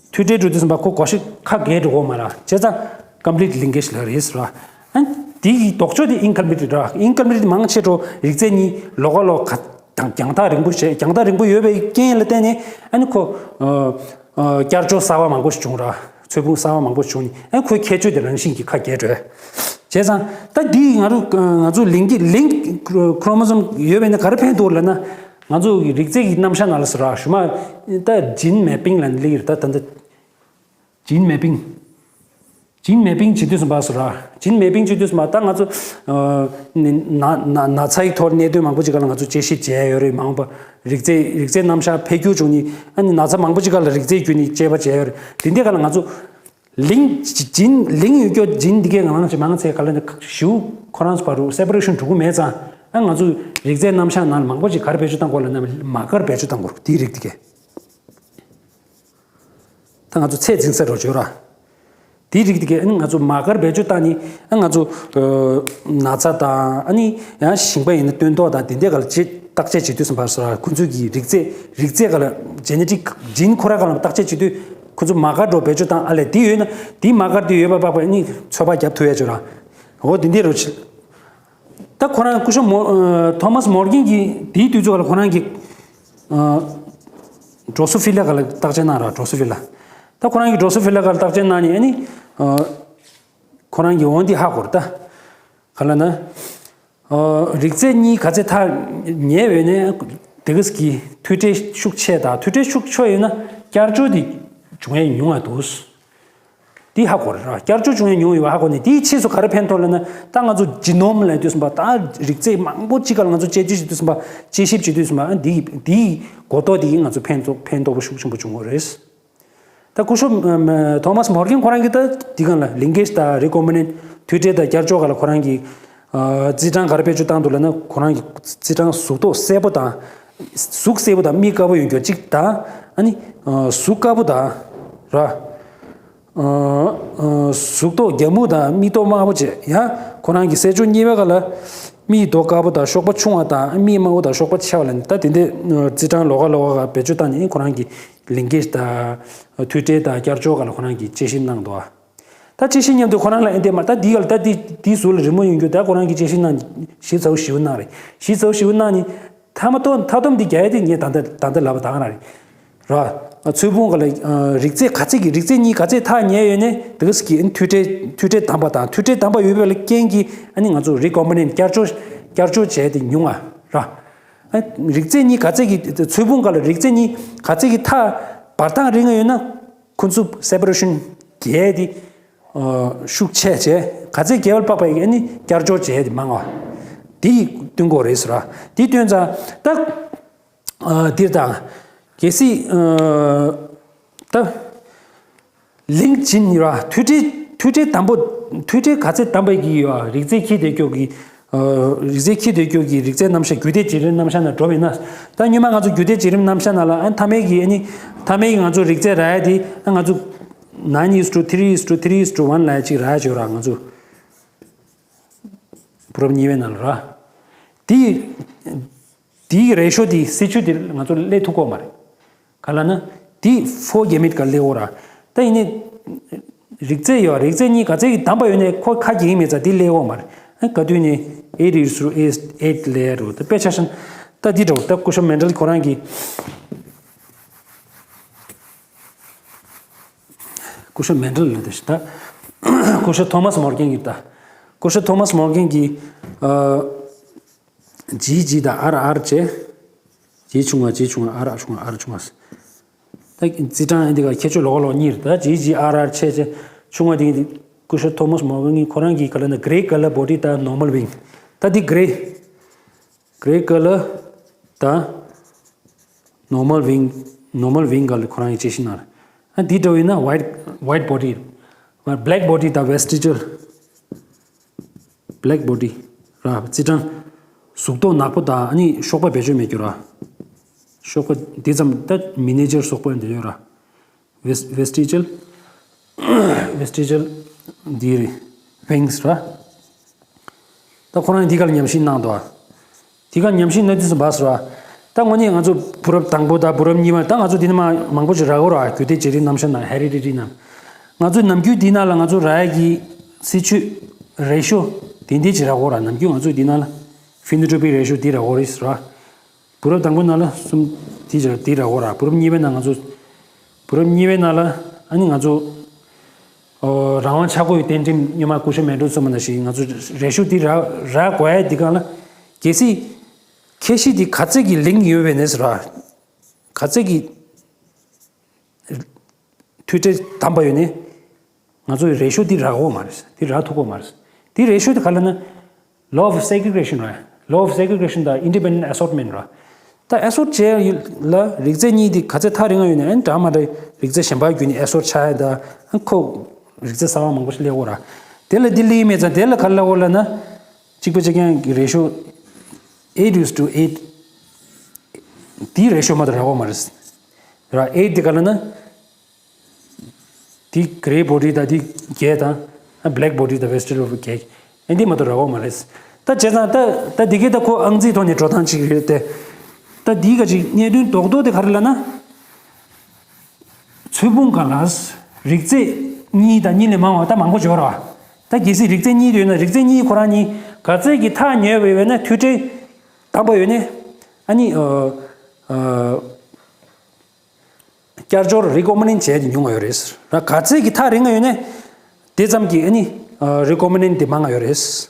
མཐུད་འབྲེལ་འགྲོ་དུས་ཙམ་པ་ཁོ་གོ་ཤེས་ཁ་གས་འགྲོ་གོ་མ་ར། བྱས་ཙང་ཀམ་པི་ལིཊ་ལིང་གེ་ཤི་ལབ་རེད་ཟེར་བ། ཨ། དེ་གི་ལྡོག་ཕྱོགས་དེ་ཨིན་ཀལ་མི་རི་ར། ཨིན་ཀལ་མི་རི་དེ་མང་ཆེ་འགྲོ་རིགས་རྫས་གཉིས་ལོགས་ཀ་ལོགས་ཀ་རྒྱང་རྒྱང་ཐག་རིང་པོ་བྱས། རྒྱང་ཐག་རིང་པོ་ཡོད་པའི་རྐྱེན་ལ་བརྟེན་ནས་ཨ་ནི་ཁོ་ཨ་ཨ་བསྐྱར་སྦྱོར་གསར་པ་མང་པོ་ཞིག་བྱུང་ར། ཚོས་ཕུང་གསར་པ་མང་པོ་ཞིག་བྱུང་ནས་ཨ་ཁོའི་ཁྱད་ཆོས་དེ་རང་བཞིན་གྱིས་ཁ་གྱེས་འགྲོ། བྱས་ཙང་ད་འདི་ང་ཚོ་ང་ཚོ་ལིང་གི་ལིང་ཁོ་རོ་མོ་སོམ་ཡོད་པས་ན་ག་རེ་ཕན་ཐོགས་ལབ་ན། ང་ཚོ་གི་རིགས་རྫས་ཀྱི་རྣམ་གཞག་ནང་ལ་ཟེར་ར། ཞུ་མ་ད་ཇིན་མེ་པིང་ལབ་ནས་སླེབས་ཀྱི་རེད། ད་ད་ད། ཇིན་མེ་པིང་། ཇིན་མེ་པིང་བྱེད་དུས་ཙམ་པ་ཟེར་ར། ཇིན་མེ་པིང་བྱེད་དུས་ཙམ་པ་ད་ང་ཚོ་ཨ་ནི་ན་ན་ན་ཚ་ཡི་ཐོག་གནད་དོན་མང་པོ་ཅིག་སྒང་ལ་ང་ཚོ་དཔྱད་ཞིབ་བྱས་ཡོད་རེད། མ་འོངས་པ་རིགས་རྫས་རིགས་རྫས་རྣམ་གཞག་འཕེལ་འགྱུར་བྱུང་ནས་ཨ་ནི་ན་ཚ་མང་པོ་ཅིག་སྒང་ལ་རིགས་རྫས་བརྒྱུད་ནས་དཔྱད་པ་བྱས་ཡོད་རེད། དེ་འདྲའི་སྒང་ལ་ང་ཚོ་ལིང་ཇིན་ལིང་ཡོད་རྒྱུ་ཇིན་འདི་གའི་ངང་ཅིག་མང་ཚེ་ག་ལ་ནི་ཞིའུ་ཁོ་རང་ཚོ་བར་དུ་སེ་པ་རེ་ཤན་འགྲོ་གི་མེད་ཙང་ཨ་ང་ཚོ་རིགས་རྫས་རྣམ་གཞག་ནང་ལ་མང་པོ་ཅིག་ག་རེ་བེད་སྤྱོད་བཏང་དགོས་ལབ་ན་མ་ཀར་བེད་སྤྱོད་བཏང་དགོས་རེད། དེའི་རིགས་འདི་གའི། ད་ང་ཚོ་ཚད་འཛིན་ས་རོ་བརྗོད་ར། དེའི་རིགས་དེ་གས་ཨ་ནི་ང་ཚོ་མ་ཀར་བེད་སྤྱོད་བཏང་ནི་ཨ་ང་ཚོ་ཨ་ན་ཚ་དང་ཨ་ནི་ཡང་ཞིང་པ་ཡིན་ན་སྟོན་ཐོག་དང་དེ་འདྲའི་སྒང་ལ་བརྟག་དཔྱད་བྱེད་དུས་ཙམ་པ་སོ་ཁོ་ཚོའི་གི་རིགས་རྫས་རིགས་རྫས་སྒང་ལ་ཇེ་ནེ་ཊིག་ཇིན་ཁོ་ར་སྒང་ལ་བརྟག་དཔྱད་བྱེད་དུས་ཁོ་ཚོ་མ་ཀར་འགྲོ་བེད་སྤྱོད་བཏང་ཨ་ལས་དེ་ཡོད་ན་དེ་མ་ཀར་དེ་ཡོད་པ་དཔག་པ་ཨ་ནི་ཚོད་དཔག་རྒྱབ་ཐུབ་ཡ་བྱོས་ར། འོ་དེ་འདྲའི་རོ་ཆེ། ད་ཁོ་རང་སྐུ་ཞབས་མོ་ཨ་ཐོ་མཱས་མོར་གྷན་གྱིས་དེའི་དུས་ཚོད་ལ་ཁོ་རང་གིས་ཨ་ཌོ་སོ་ཕི་ལ་སྒང་ལ་བརྟག་དཔྱད་གནང་ར། ཌོ་སོ་ཕི་ལ། ད་ཁོ་རང་གིས་ཌོ་སོ་ཕི་ལ་སྒང་ལ་བརྟག་དཔྱད་གནང་ནས་ཨ་ནི་ཨ་ཁོ་རང་གིས་འོ་འདི་ཧ་གོ་ར། ད་ག་ལ་ན་ཨ་རིགས་རྫས་གཉིས་ག་ཚད་ཐག་ཉེ་བས་ནས་དེ་ག་གི་མཐུད་འབྲེལ་ཤུགས་ཆེ་དང་མཐུད་འབྲེལ་ཤུགས་ཆེ་ཡོད་ན་བསྐྱར་སྦྱོར་འདི་འབྱུང་ཡ་ཉུང་བ་འདུག་འདི་ཧ་གོ་ར། བསྐྱར་སྦྱོར་བྱུང་ཡ་ཉུང་ཡོད་པ་ཧ་གོ་ནས་དེའི་ཕྱིས་སུ་ག་རེ་ཕན་ཐོགས་ལབ་ན་ད་ང་ཚོ་ཇི་ནོམ་ལབ་དུས་ཙམ་པ་ད་རིགས་རྫས་མང་པོ་གཅིག་སྒང་ལ་ང་ཚོ་དཔྱད་བསྡུར་བྱེད་དུས་ཙམ་པ་དཔྱད་ཞིབ་བྱེད་དུས་ཙམ་པ་འདི་འདིའི་གོ་རྟོགས་འདི་གིས་ང་ཚོ་ཕན་ཐོགས་ཕན་ཐོགས་པོ་ཤུགས་ཆེན་པོ་བྱུང་བ་རེད། ད་སྐུ་ཞབས་ཐོ་མཱས་མོར་གྷན་ཁོ་རང་གིས་ད་འདི་སྒང་ལ་ལིང་ཀེ་ཇི་དང་རི་ཀོམ་བི་ནེན་ཊི་མཐུད་འབྲེལ་དང་བསྐྱར་སྦྱོར་སྒང་ལ་ཁོ་རང་གིས་ཨ་རྩི་གྲངས་ག་རེ་བེད་སྤྱོད་བཏང་འདུག་ལབ་ན་ཁོ་རང་གིས་རྩི་གྲངས་གཟུགས་མདོག་སེར་པོ་དང་གཟུགས་སེར་པོ་དང་མིག་དཀར་པོ་ཡོད་རྒྱུ་གཅིག་དང་ཨ་ནི་ཨ་གཟུགས་དཀར་པོ་དང་ར། ཨ་ཨ་གཟུགས་མདོག་རྒྱ་སྨུག་དང་མིག་ཏོ་དམར་པོ་བཅས་ཡང་ཁོ་རང་གི་གསལ་སྦྱོར་གཉིས་པའི་སྒང་ལ་མིག་མདོག་དཀར་པོ་དང་གཤོག་པ་ཆུང་བ་དང་མིག་དམར་པོ་དང་གཤོག་པ་ཆེ་བ་ལ་ནི་ད་དེ་འདྲའི་ཨ་རྩི་གྲངས་ལོགས་ཀ་ལོགས་ཀ་བེད་སྤྱོད་བཏང་ནས་ཁོ་རང་གི་ལིང་ཀེ་ཇི་དང་མཐུད་འབྲེལ་དང་བསྐྱར་སྦྱོར་སྒང་ལ་ཁོ་རང་གིས་དཔྱད་ཞིབ་གནང་འདུག་ད་དཔྱད་ཞིབ་མཉམ་དུ་ཁོ་རང་ལ་ཨེ་འདྲས་མ་ད་འདི་སྒང་ལ་ད་འདི་འདི་ཟུར་ལ་རི་མོ་ཡོང་རྒྱུ་ད་ཁོ་རང་གིས་དཔྱད་ཞིབ་གནང་ཞིབ་ཚགས་པོ་ཞེ་པོ་གནང་རེད། ཞིབ་ཚགས་པོ་ཞེ་པོ་གནང་ནི་མཐའ་མ་ཐོག་མཐའ་སྡོམ་འདི་རྒྱག་ཡ་དེ་ངས་ད་ལྟ་ད་ལྟ་ལབ་པ་ད་ག་རང་རེད། ར། ཚོས་ཕུང་སྒང་ལ་ཨ་རིགས་རྫས་ག་ཚད་ཀྱི་རིགས་རྫས་གཉིས་ག་ཚད་ཐག་ཉེ་ཡོད་ནས་དེ་ག་ཟིག་གི་མཐུད་འབྲེལ་མཐུད་འབྲེལ་དམ་པ་དང་མཐུད་འབྲེལ་དམ་པ་ཡོད་པའི་རྐྱེན་གྱིས་ཨ་ནི་ང་ཚོ་རི་ཀོམ་བི་ནེན་ཊི་བསྐྱར་སྦྱོར་བསྐྱར་སྦྱོར་བྱས་ཏེ་ཉུང་བ་ར། ཨ་རིགས་རྫས་གཉིས་ག་ཚད་ཀྱི་ཚོས་ཕུང་སྒང་ལ་རིགས་རྫས་གཉིས་ག་ཚད་ཀྱི་ཐག་བར་ཐག་རིང་ང་ཡོད་ན་ཁོ་ཚོ་སེ་པ་རེ་ཤན་རྒྱས་ཏེ་ཨ་ཤུགས་ཆེ་བྱས་ག་ཚད་རྒྱས་པ་ལ་དཔག་པའི་ཨ་ནི་བསྐྱར་སྦྱོར་བྱས་ཏེ་མང་བ་དེ་སྟོན་དགོས་རེད་ཟེར་ར། དེ་སྟོན་ཙང་ད། ཨ་འདིར་དང་། གལ་སྲིད་ཨ་ད་ལིང་ཇིན་ཡོད་ར། མཐུད་འབྲེལ་མཐུད་འབྲེལ་དམ་པོ་མཐུད་འབྲེལ་ག་ཚད་དམ་པ་གི་ཡོད་ར། རིགས་རྫས་འཁྱེར་བསྡད་རྒྱུ་གི་ཨ་རིགས་རྫས་འཁྱེར་བསྡད་རྒྱུ་གི་རིགས་རྫས་རྣམ་གཞག་རྒྱུད་སྡེ་བྱེད་རིམ་རྣམ་གཞག་ནང་འགྲོ་བས་ན། ད་སྔོན་མ་ང་ཚོ་རྒྱུད་སྡེ་བྱེད་རིམ་རྣམ་གཞག་ནང་ལ་ཨ་མཐའ་མའི་གི་ཨ་ནི་མཐའ་མའི་གི་ང་ཚོ་རིགས་རྫས་རག་ཡ་དེ་ཨ་ང་ཚོ་nine is to three is to three is to one ལབ་ཡ་ཅིག་རག་ཡ་ཅིག་ཡོད་ར། ང་ཚོ་བུ་རབས་གཉིས་པའི་ནང་ལ་ར། དེ་དེའི་རེ་ཤོ་དེ་སྲིད་ཇུས་དེ་ང་ཚོ་སླེབས་ཐུབ་ཀྱི་ཡོད་མ་རེད། ག་ལབ་ན། དེ་ཕོར་གེ་མེཊ་ག་སླེབས་ཡོད་ར། ད་ཡིན་ནའི། རིགས་རྫས་ཡོད་རིགས་རྫས་གཉིས་ག་ཚད་ཀྱི་དམ་པ་ཡོད་ནའི་ཁོ་ཁ་གྱེས་མེད་ཙང་དེ་སླེབས་ཡོད་མ་རེད། ཨ་ག་དུས་ནས་eight is to eight ལབ་ཡ་རེད། ད་དཔེ་ཆ་བཞག་ན། ད་འདི་འདྲ་བོ་ད་སྐུ་ཞབས་མེན་ཌལ་ཁོ་རང་གིས། སྐུ་ཞབས་མེན་ཌལ་ལབ་དེ་ད། སྐུ་ཞབས་ཐོ་མཱས་མོར་གྷན་གྱིས་ད། སྐུ་ཞབས་ཐོ་མཱས་མོར་གྷན་གྱིས། ཨ། ཇི་ཇི་དང་ཨར་ཨར་བྱས། ཇི་ཆུང་བ་ཇི་ཆུང་བ་ཨར་ཨར་ཆུང་བ་ཨར་ཆུང་བ། ད་རྩི་གྲངས་འདི་ག་ཁྱད་ཆོས་ལོགས་ལོགས་གཉིས་རེད། ད་ཇི་ཇི་ཨར་ཨར་བྱས་བྱས་ཆུང་བ་དེ་གི་སྐུ་ཞབས་ཐོ་མཱས་མོར་གྷན་གྱིས་ཁོ་རང་གིས་ག་ལབ་ན་grey colour body དང་normal wing ད་འདི་grey grey colour དང་normal wing normal wing ག་ལ་ཁོ་རང་གིས་དཔྱད་ཞིབ་གནང་རེད། ཨ་འདི་འདྲ་བོ་ཡིན་ན་white white body black body དང་vestigial black body ར། རྩི་གྲངས་གཟུགས་མདོག་ནག་པོ་དང་ཨ་ནི་གཤོག་པ་བེད་སྤྱོད་མེད་རྒྱུ་ར། གཤོག་པ་འདི་ཙམ་ད་མི་ནེ་ཅར་གཤོག་པ་འདི་ཡོད་ར། Ves- vestigial vestigial འདི་རེད། wings ར། ད་ཁོ་རང་འདི་ག་ལ་ཉམས་ཞིབ་གནང་འདུག་ཨ། དེ་ག་ཉམས་ཞིབ་གནང་དུས་སུ་བ་ཟེར་བ། ད་དངོས་གནས་ང་ཚོ་བུ་རབས་དང་པོ་དང་བུ་རབས་གཉིས་པ་ད་ང་ཚོ་འདི་ནས་མ་མང་པོ་ཞིག་རག་གི་རེད་བ། རྒྱུད་སྡེ་བྱེད་རིམ་རྣམ་གཞག་ནང་ཧེ་རི་ཌི་ཊི་རི་ནང་། ང་ཚོའི་ནམ་རྒྱུན་འདི་ནང་ལ་ང་ཚོ་རག་ཡ་གི་སྲིད་ཇུས་རེ་ཤོ་ དེ་འདི་ཅི་ར་གོ་ར། ནམ་རྒྱུན་ང་ཚོས་འདི་ནང་ལ་ཕི་ནོ་ཊོ་པིག་རེ་ཤོ་འདི་ར་གོ་རེད་ར། བུ་རབས་དང་པོ་ནང་ལ་གསུམ་འདི་ཅི་ར་འདི་ར་གོ་ར། བུ་རབས་གཉིས་པའི་ནང་ང་ཚོ་བུ་རབས་གཉིས་པའི་ནང་ལ་ཨ་ནི་ང་ཚོ་ཨོ་རང་དབང་ཆག་སྒོ་ཡི་བསྟན་ཁྲིམས་སྔོན་མ་སྐུ་ཞབས་མན་ཌེ་ལ་གསུངས་པ་ནང་བཞིན་ང་ཚོ་རེ་ཤོ་འདི་ར་ར་གོ་ཡ་འདི་གང་ལ་གལ་སྲིད་ཁྱད་གཞི་འདི་ག་ཚད་ཀྱི་ལིང་ཡོད་པའི་ནས་ར། ག་ཚད་ཀྱི་མཐུད་འབྲེལ་དམ་པ་ཡོད་ནས་ང་ཚོའི་རེ་ཤོ་འདི་རག་གོ་མ་རེད། འདི་རག་ཐུབ་གོ་མ་རེད། འདི་རེ་ཤོ་འདི་ག་ལ་ན་law of segregation ར། law of segregation དང་independent assortment ར། ད་ཨེ་སོར་བྱས་ལ་རིགས་རྫས་གཉིས་འདི་ག་ཚད་ཐག་རིང་ང་ཡོད་ནས་ཨན་འདྲ་མ་འདྲ་རིགས་རྫས་གཞན་པ་བརྒྱུད་ནས་ཨེ་སོར་ཆགས་ཡ་ད་ཨན་ཁོ་རིགས་རྫས་གསར་བ་མང་པོ་ཞིག་སླེབས་གོ་ར། དེ་ལ་འདི་སླེབས་མེད་ཙང་དེ་ལ་ག་ལ་གོ་ལ་ན་གཅིག་པ་གཅིག་རྐྱང་གི་རེ་ཤོ་eight is to eight འདི་རེ་ཤོ་མ་གཏོགས་རག་གོ་མ་རེད། ར་eight འདི་ག་ལ་ན། འདི་grey body དང་འདི་བརྒྱད་དང་black body དང་Western བརྒྱད། ཨེ་འདི་མ་གཏོགས་རག་གོ་མ་རེད། ད་བྱས་ཙང་ད་ད་འདི་གའི་ད་ཁོ་ཨང་རྩིས་ཐོག་ནས་འགྲོ་སྟངས་གཅིག་རེད་དེ། ད་འདི་ག་ཅིག་གནད་དོན་རྡོག་རྡོག་དེ་ག་རེ་ལབ་ན། ཚོས་ཕུང་ག་ལ་རིགས་རྫས་གཉིས་དང་གཉིས་ལས་མང་བ་ད་མང་པོ་འབྱོར་བ། ད་གལ་སྲིད་རིགས་རྫས་གཉིས་ཡོད་ན་རིགས་རྫས་གཉིས་ཁོ་རང་གཉིས་ག་ཚད་ཀྱི་ཐག་ཉེ་བ་ཡོད་ན་མཐུད་འབྲེལ་དམ་པ་ཡོད་ནས་ཨ་ནི། བསྐྱར་སྦྱོར་recombinant བྱས་ཏེ་ཉུང་བ་ཡོད་རེད། ར་ག་ཚད་ཀྱི་ཐག་རིང་བ་ཡོད་ན། དེ་ཙམ་གྱིས་ཨ་ནི་recombinant དེ་མང་བ་ཡོད་རེད། བྱས་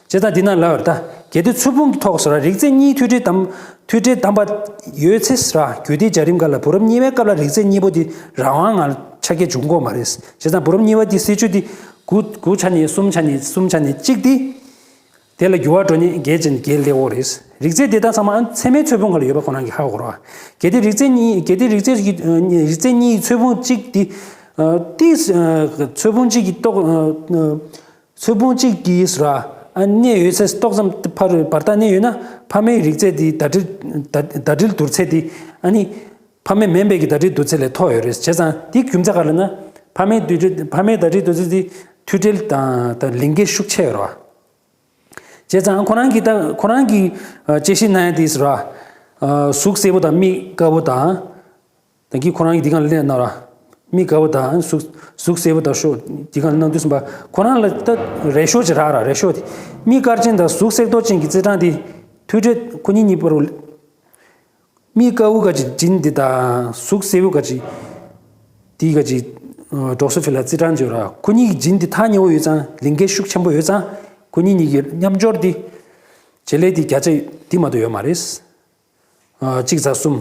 ཙང་འདི་ན་ལབ་ར་ད་གལ་ཏེ་ཚོས་ཕུང་གི་ཐོག་སུ་ར་རིགས་རྫས་གཉིས་མཐུད་འབྲེལ་དམ་མཐུད་འབྲེལ་དམ་པ་ཡོད་ཚེ་ར་རྒྱུད་སྡེ་བྱ་རིམ་ཁག་ལ་བུ་རབས་གཉིས་པའི་སྐབས་ལ་རིགས་རྫས་གཉིས་པོ་དེ་རང་དབང་ངང་ཆ་རྐྱེན་འབྱུང་གི་མ་རེད། བྱས་ཙང་བུ་རབས་གཉིས་པ་དེ་སྲིད་ཇུས་དེ་དགུ་དགུ་ཆ་ནས་གསུམ་ཆ་ནས་གསུམ་ཆ་ནས་གཅིག་དེ། དེ་ལ་འགྱུར་བ་འགྲོ་ནས་བརྒྱད་ཅན་བརྒྱད་སླེབས་འོ་རེད། རིགས་རྫས་དེ་དག་ཚང་མ་ཚད་མའི་ཚོས་ཕུང་ག་ལ་ཡོད་པ་ཁོ་རང་གིས་ཧ་གོ་རོགས། གལ་ཏེ་རིགས་རྫས་གཉིས་གལ་ཏེ་རིགས་རྫས་ཀྱི་རིགས་རྫས་གཉིས་ཚོས་ཕུང་གཅིག་དེ་ཏིས་ཚོས་ཕུང་གཅིག་གི་ཏོག་ཚོས་ཕུང་གཅིག་གི་སུ་ར་གནས་ཡོད་ཚད་ཏོག་ཙམ་ཕར་བར་ཐག་གནས་ཡོད་ན་ཕ་མའི་རིགས་རྫས་དེ་ཟླ་སྒྲིལ་ཟླ་སྒྲིལ་བསྡུར་ཚད་དེ་ཨ་ནི་ཕ་མ་མིན་པའི་གི་ཟླ་སྒྲིལ་བསྡུར་ཚད་ལས་མཐོ་ཡོད་རེད། བྱས་ཙང་དེའི་རྒྱུ་མཚན་ག་ལ་ན་ཕ་མའི་བསྡུར་ཕ་མའི་ཟླ་སྒྲིལ་བསྡུར་ཚད་དེ་མཐུད་འབྲེལ་དང་ད་ལིང་གེ་ཤུགས་ཆེ་ཡོད་རེད་བ། བྱས་ཙང་ཁོ་རང་གིས་ད་ཁོ་རང་གིས་དཔྱད་ཞིབ་གནང་ཡ་དེ་ཟེར་བ། གཟུགས་སེར་པོ་དང་མིག་དཀར་པོ་དང་། ད་གིན་ཁོ་རང་གིས་འདི་གང་ལ་གླེང་གནང་ར། མིག་དཀར་པོ་དང་གཟུགས་གཟུགས་སེར་པོ་དང་ཤོ་འདི་གང་ལ་གནང་དུས་ཙམ་པ་ཁོ་རང་ལ་ད་རེ་ཤོ་ཅིག་རག་ར་རེ་ཤོ་དེ། མིག་དཀར་ཅན་དང་གཟུགས་སེར་པོ་ཅན་གྱི་རྩི་གྲངས་དེ་མཐུད་འབྲེལ་ཁོ་གཉིས་གཉིས་བར་དུ། མིག་དཀར་པོ་ག་ཅིག་ཇིན་འདི་དང་གཟུགས་སེར་པོ་ག་ཅིག་འདི་ག་ཅིག་ཌོག་སི་ཕི་ལ་རྩི་གྲངས་བརྗོད་ར། ཁོ་གཉིས་ཀྱི་ཇིན་འདི་ཐག་ཉེ་བོ་ཡོད་ཙང་ལིང་གེ་ཤུགས་ཆེན་པོ་ཡོད་ཙང་ཁོ་གཉིས་གཉིས་ཀྱི་མཉམ་སྦྱོར་འདི་བྱེད་ལས་འདི་བརྒྱ་ཆ་འདི་མ་གཏོགས་ཡོད་མ་རེད། གཅིག་ཙམ་གསུམ།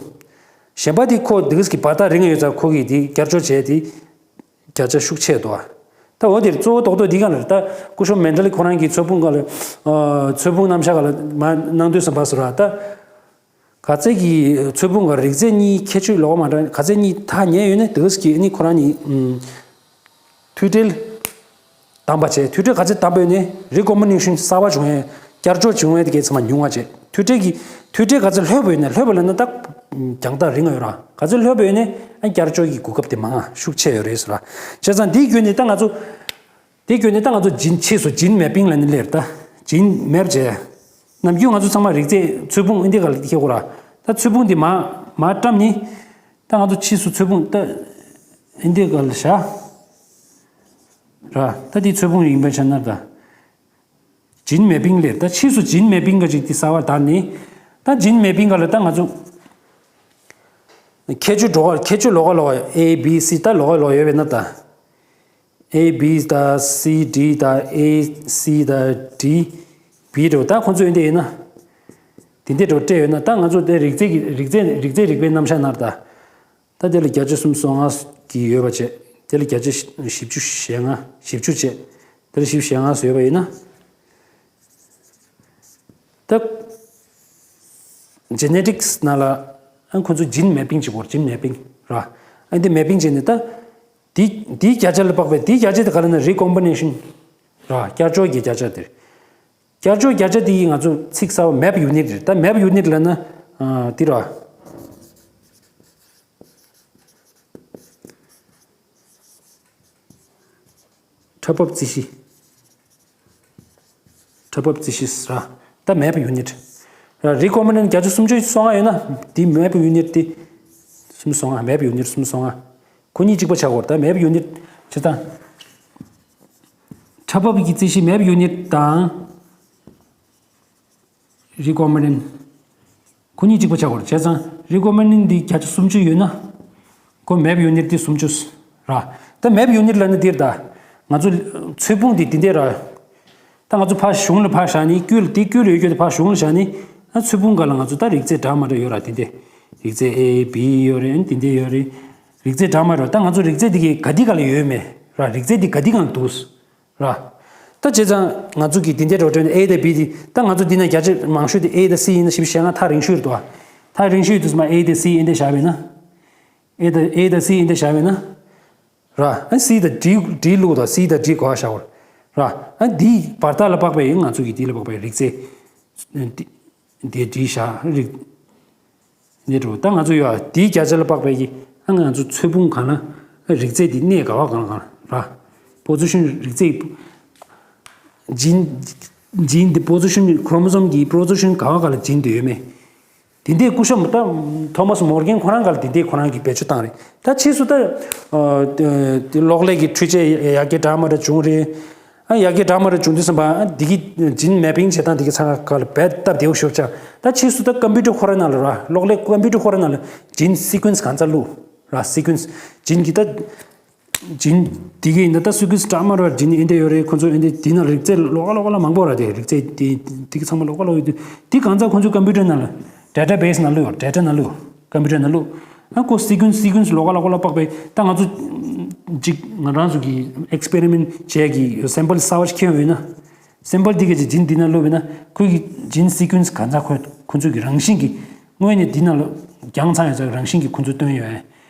གཞན་པ་འདི་ཁོ་འདི་ག་གི་བར་ཐག་རིང་ཡོད་ཙང་ཁོ་གིས་འདི་བསྐྱར་སྦྱོར་བྱས་ཏེ་བརྒྱ་ཆ་ཤུགས་ཆེ་འདུག་ད་འོ་དེར་གཙོ་བོ་རྡོག་རྡོག་འདི་གང་ལ་ད་སྐུ་ཞབས་མན་ཌེ་ལ་ཁོ་རང་གི་ཚོས་ཕུང་ག་ལ་ཚོས་ཕུང་རྣམ་གཞག་ག་ལ་མ་གནང་དུས་ཙམ་པ་ཟེར་བ་ད། ག་ཚད་ཀྱི་ཚོས་ཕུང་ག་རིགས་རྫས་གཉིས་ཁྱད་ཆོས་ལོགས་མ་འདྲ་ག་ཚད་གཉིས་ཐག་ཉེ་ཡོད་ན་དེ་ག་གི་ཨ་ནི་ཁོ་རང་གཉིས་མཐུད་འབྲེལ་དམ་པ་བྱས། མཐུད་འབྲེལ་ག་ཚད་དམ་པ་ཡོད་ན་རི་ཀོམ་བི་ནེ་ཤན་གསར་པ་བྱུང་ཡས་བསྐྱར་སྦྱོར་བྱུང་ཡས་དེ་གའི་ཚང་མ་ཉུང་བ་བྱས། མཐུད་འབྲེལ་གྱི་མཐུད་འབྲེལ་ག་ཚད་ལྷོད་པོ་ཡོད་ན་ལྷོད་པོ་ལབ་ན་ད་རྒྱང་ཐག་རིང་ང་ཡོད་ར། ག་ཚད་ལྷོད་པོ་ཡོད་ན་ཨ་བསྐྱར་སྦྱོར་གྱི་གོ་སྐབས་དེ་མང་ང་ཤུགས་ཆེ་ཡོད་རེད་ཟེར་བ། བྱས་ཙང་འདིའི་བརྒྱུད་ནས་ད་ང་ཚོ། དེ་བརྒྱུད་ནས་ད་ང་ཚོ་ཇིན་ཕྱིས་སུ་ཇིན་མེ་པིང་ལ་ནི་སླེབས་ད། ཇིན་མེབ་བྱས། ནམ་རྒྱུན་ང་ཚོ་ཚང་མ་རིགས་རྫས་ཚོས་ཕུང་ཨིན་དེ་ག་ལ་ཁྱེད་གོ་ར། ད་ཚོས་ཕུང་འདི་མ་མ་བཀྲམ་ནི། ད་ང་ཚོ་ཕྱིས་སུ་ཚོས་ཕུང་ད་ཨིན་དེ་ག་ལ་བཞག་ར། ད་དེ་ཚོས་ཕུང་ཡིན་པའི་ཆ་ན་ད། ཇིན་མེ་པིང་སླེབས་ད་ཕྱིས་སུ་ཇིན་མེ་པིང་ག་ཅིག་དེ་གསར་བ་ད་ནི། ད་ཇིན་མེ་པིང་ག་ལ་ད་ང་ཚོ། ཁྱད་ཆོས་འགྲོ་ག་ཁྱད་ཆོས་ལོགས་ཀ་ལོགས་ཀ་A B C ད་ལོགས་ཀ་ལོགས་ཡོད་པས་ན་ད། A B དང་C D དང་A C དང་D B འགྲོ་ད་ཁོང་ཚོས་འདི་ཡིན་ན། དེ་འདྲ་འགྲོ་སྤྲད་ཡོད་ན་ད་ང་ཚོ་དེ་རིགས་རྫས་ཀྱི་རིགས་རྫས་རིགས་རྫས་རིག་པའི་རྣམ་གཞག་ནར་ད། ད་དེ་ལ་བརྒྱ་ཆ་སུམ་སོ་ལྔ་གི་ཡོད་པ་བྱས། དེ་ལ་བརྒྱ་ཆ་བཞི་བཅུ་ཞེ་ལྔ་བཞི་བཅུ་བྱས། དེ་ལ་བཞི་བཅུ་ཞེ་ལྔ་སུ་ཡོད་པ་ཡིན་ན། ད་ཇེ་ནེ་ཊིག་སི་ནང་ལ་ཨ་ཁོ་ཚོ་ཇིན་མེ་པིང་བྱེད་དགོས་ཇིན་མེ་པིང་ར། ཨ་འདི་མེ་པིང་བྱས་ནས་ད་འདི་འདིའི་བརྒྱ་ཆ་ལ་དཔག་པའི་འདིའི་བརྒྱ་ཆ་དེ་ག་ལ་ན་རི་ཀོམ་བི་ནེ་ཤན་ར་བསྐྱར་སྦྱོར་གྱི་བརྒྱ་ཆ་དེ་རེད། བསྐྱར་སྦྱོར་བརྒྱ་ཆ་དེ་ཡིས་ང་ཚོ་ཚིག་གསར་པ་མེབ་ཡུ་ནིཊ་རེད། ད་མེབ་ཡུ་ནིཊ་ལབ་ན་ཨ་འདི་ར། ཁྲ་འབབ་རྩི་གཞི། ཁྲ་འབབ་རྩི་གཞི་ར། ད་མེབ་ཡུ་ནིཊ་ར། རི་ཀོམ་བི་ནེན་ཊི་བརྒྱ་ཆ་སུམ་ཅུ་སོ་ལྔ་ཡོད་ན་དེ་མེབ་ཡུ་ནིཊ་དེ་སུམ་ཅུ་སོ་ལྔ་མེབ་ཡུ་ནིཊ་སུམ་ཅུ་སོ་ལྔ། ཁོ་གཉིས་གཅིག་པ་ཆགས་དགོས་རེད། ད་མེབ་ཡུ་ནིཊ་བྱེད་སྟངས། ཁྲ་འབབ་ཀྱི་རྩི་གཞི་མེབ་ཡུ་ནིཊ་དང་ རི་ཀོ་མེན་ཌེན། ཁོ་གཉིས་གཅིག་པ་ཆགས་པ་རེད། བྱས་ཙང་རི་ཀོ་མེན་ཌེན་འདི་བརྒྱ་ཆ་སུམ་ཅུ་ཡོད་ན། ཁོ་མེབ་ཡུ་ནིཊ་འདི་སུམ་ཅུ་ར། ད་མེབ་ཡུ་ནིཊ་ལབ་ན་འདིར་ད། ང་ཚོ་ཚོས་ཕུང་འདི་འདི་འདྲ་ར། ད་ང་ཚོ་ཕར་གཞུང་ལ་ཕར་བཞག་ནི་ཀུན་ལ་འདི་ཀུན་ལ་ཡོད་རྒྱུ་དེ་ཕར་གཞུང་ལ་བཞག་ནི། ཨ་ཚོས་ཕུང་སྒང་ལ་ང་ཚོ་ད་རིགས་རྫས་འདྲ་མ་འདྲ་ཡོད་ར་འདི་འདྲ། རིགས་རྫས་ཨེ་བི་ཡོད་རེད། ཨ་འདི་འདྲ་ཡོད་རེད། རིགས་རྫས་འདྲ་མ་འདྲ། ད་ང་ཚོ་རིགས་རྫས་འདི་གི་ག་འདི་ག་ལ་ཡོད་མེད་ར། རིགས་རྫས་འདི་ག་འདི་ག་ལ་འདུག་ར། ད་བྱས་ཙང་ང་ཚོ་གི་འདི་འདྲའི་རོ་ཊོན་ཨེ་དང་བི་འདི་ད་ང་ཚོ་འདི་ན་བརྒྱ་ཆ་མང་ཤོས་དེ་ཨེ་དང་སི་ཡིན་ན་ཞིབ་བཤད་ང་ཐག་རིང་ཤོས་རེད་དོ། ཐག་རིང་ཤོས་དུས་མ་ཨེ་དང་སི་ཨེ་འདྲ་བཞག་པས་ན། ཨེ་དང་ཨེ་དང་སི་ཨེ་འདྲ་བཞག་པས་ན། ར། ཨ་སི་དང་ཌི་ཌི་བླུགས་དང་སི་དང་ཌི་ག་བ་བཞག་པར། ར། ཨ་འདི་བར་ཐག་ལ་དཔག་པའི་ཡིན་ང་ཚོ་གི་འདི་ལ་དཔག་པའི་རིགས་རྫས། འདི་འདི་ཌི་བཞག་རིགས། ནས་འགྲོ། ད་ང་ཚོ་ཡོད་དེའི་བརྒྱ་ཆ་ལ་དཔག་པའི་གི་ཨ་ང་ཚོ་ཚོས་ཕུང་གང་ན་རིགས་རྫས་འདི་གནས་ག་བ་གང་ལ་གང་ལ་ར། པོ་ཛི་ཤན་རིགས་རྫས། ཇིན་ཇིན་འདི་པོ་ཛི་ཤན་ཁོ་རོ་མོ་སོམ་གྱི་པོ་ཛི་ཤན་ག་བ་ག་ལ་ཇིན་འདི་ཡོད་མེད། དེ་འདྲའི་སྐུ་ཞབས་ད་ཐོ་མཱས་མོར་གྷན་ཁོ་རང་ག་ལ་དེ་འདྲའི་ཁོ་རང་གི་བེད་སྤྱོད་བཏང་རེད། ད་ཕྱིས་སུ་ད་གློག་ཀླད་ཀྱི་འཕྲུལ་ཆས་ཡར་རྒྱས་འདྲ་མ་འདྲ་བྱུང་རེད། ཨ་ཡར་རྒྱས་འདྲ་མ་འདྲ་བྱུང་དུས་ཙམ་པ་ཨ་འདི་གི་ཇིན་མེ་པིང་བྱེད་སྟངས་འདི་གི་ཚང་ག་ལ་རྦད་སྟབས་བདེ་བོ་ཞིག་ཆགས། ད་ཕྱིས་སུ་ད་ཀམ་པུ་ཊར་ཁོ་ར་ནང་ལ་ར་གློག་ཀླད་ཀམ་པུ་ཊར་ཁོ་ར་ནང་ལ་ཇིན་སི་ཀུན་སི་གང་ཚ་བླུགས་ར། སི་ཀུན་སི་ཇིན་གི་ད་ཇིན་འདི་གི་ཡིན་ད་ད་སི་ཀུན་སི་འདྲ་མ་འདྲ་ཇིན་ཨེ་འདྲ་ཡོད་རེད། ཁོ་ཚོ་ཨེ་འདྲ་འདི་ནང་རིགས་རྫས་ལོགས་ཀ་ལོགས་ཀ་ལ་མང་པོ་ར། དེ་རིགས་རྫས་འདི་འདི་གི་ཚང་མ་ལོགས་ཀ་ལོགས་ཡོད་དུས་འདི་གང་ཚ་ཁོ་ཚོ་ཀམ་པུ་ཊར་ནང་ལ་ཌེ་ཊ་བེ་སི་ནང་བླུགས་ཡོད། ཌེ་ཊ་ནང་བླུགས། ཀམ་པུ་ཊར་ནང་བླུགས། ཨ་ཁོ་སི་ཀུན་སི་སི་ཀུན་སི་ལོགས་ཀ་ལོགས་ཀ་ལ་དཔག་པའི་ད་ང་ཚོ་ཅིག་ང་རང་ཚོ་གི་ཨེག་སི་པེ་རི་མེན་ཊི་བྱས་ཀྱི་སེམ་པལ་གསར་བ་ཞིག་ཁྱེར་ཡོང་ཡོད་ན། སེམ་པལ་འདི་ག་ཅིག་ཇིན་འདི་ན་བླུགས་པས་ན་ཁོའི་གི་ཇིན་སི་ཀུན་སི་གང་ཚ་ཁོ་ཁོ་ཚོའི་གི་རང་བཞིན་གྱི་དངོས་གནས་འདི་ན་ལ་རྒྱང་ཚང་ཡོད་ཚ་རང་བཞིན་གྱི་ཁོ་ཚོ་སྟོན་ཡོད།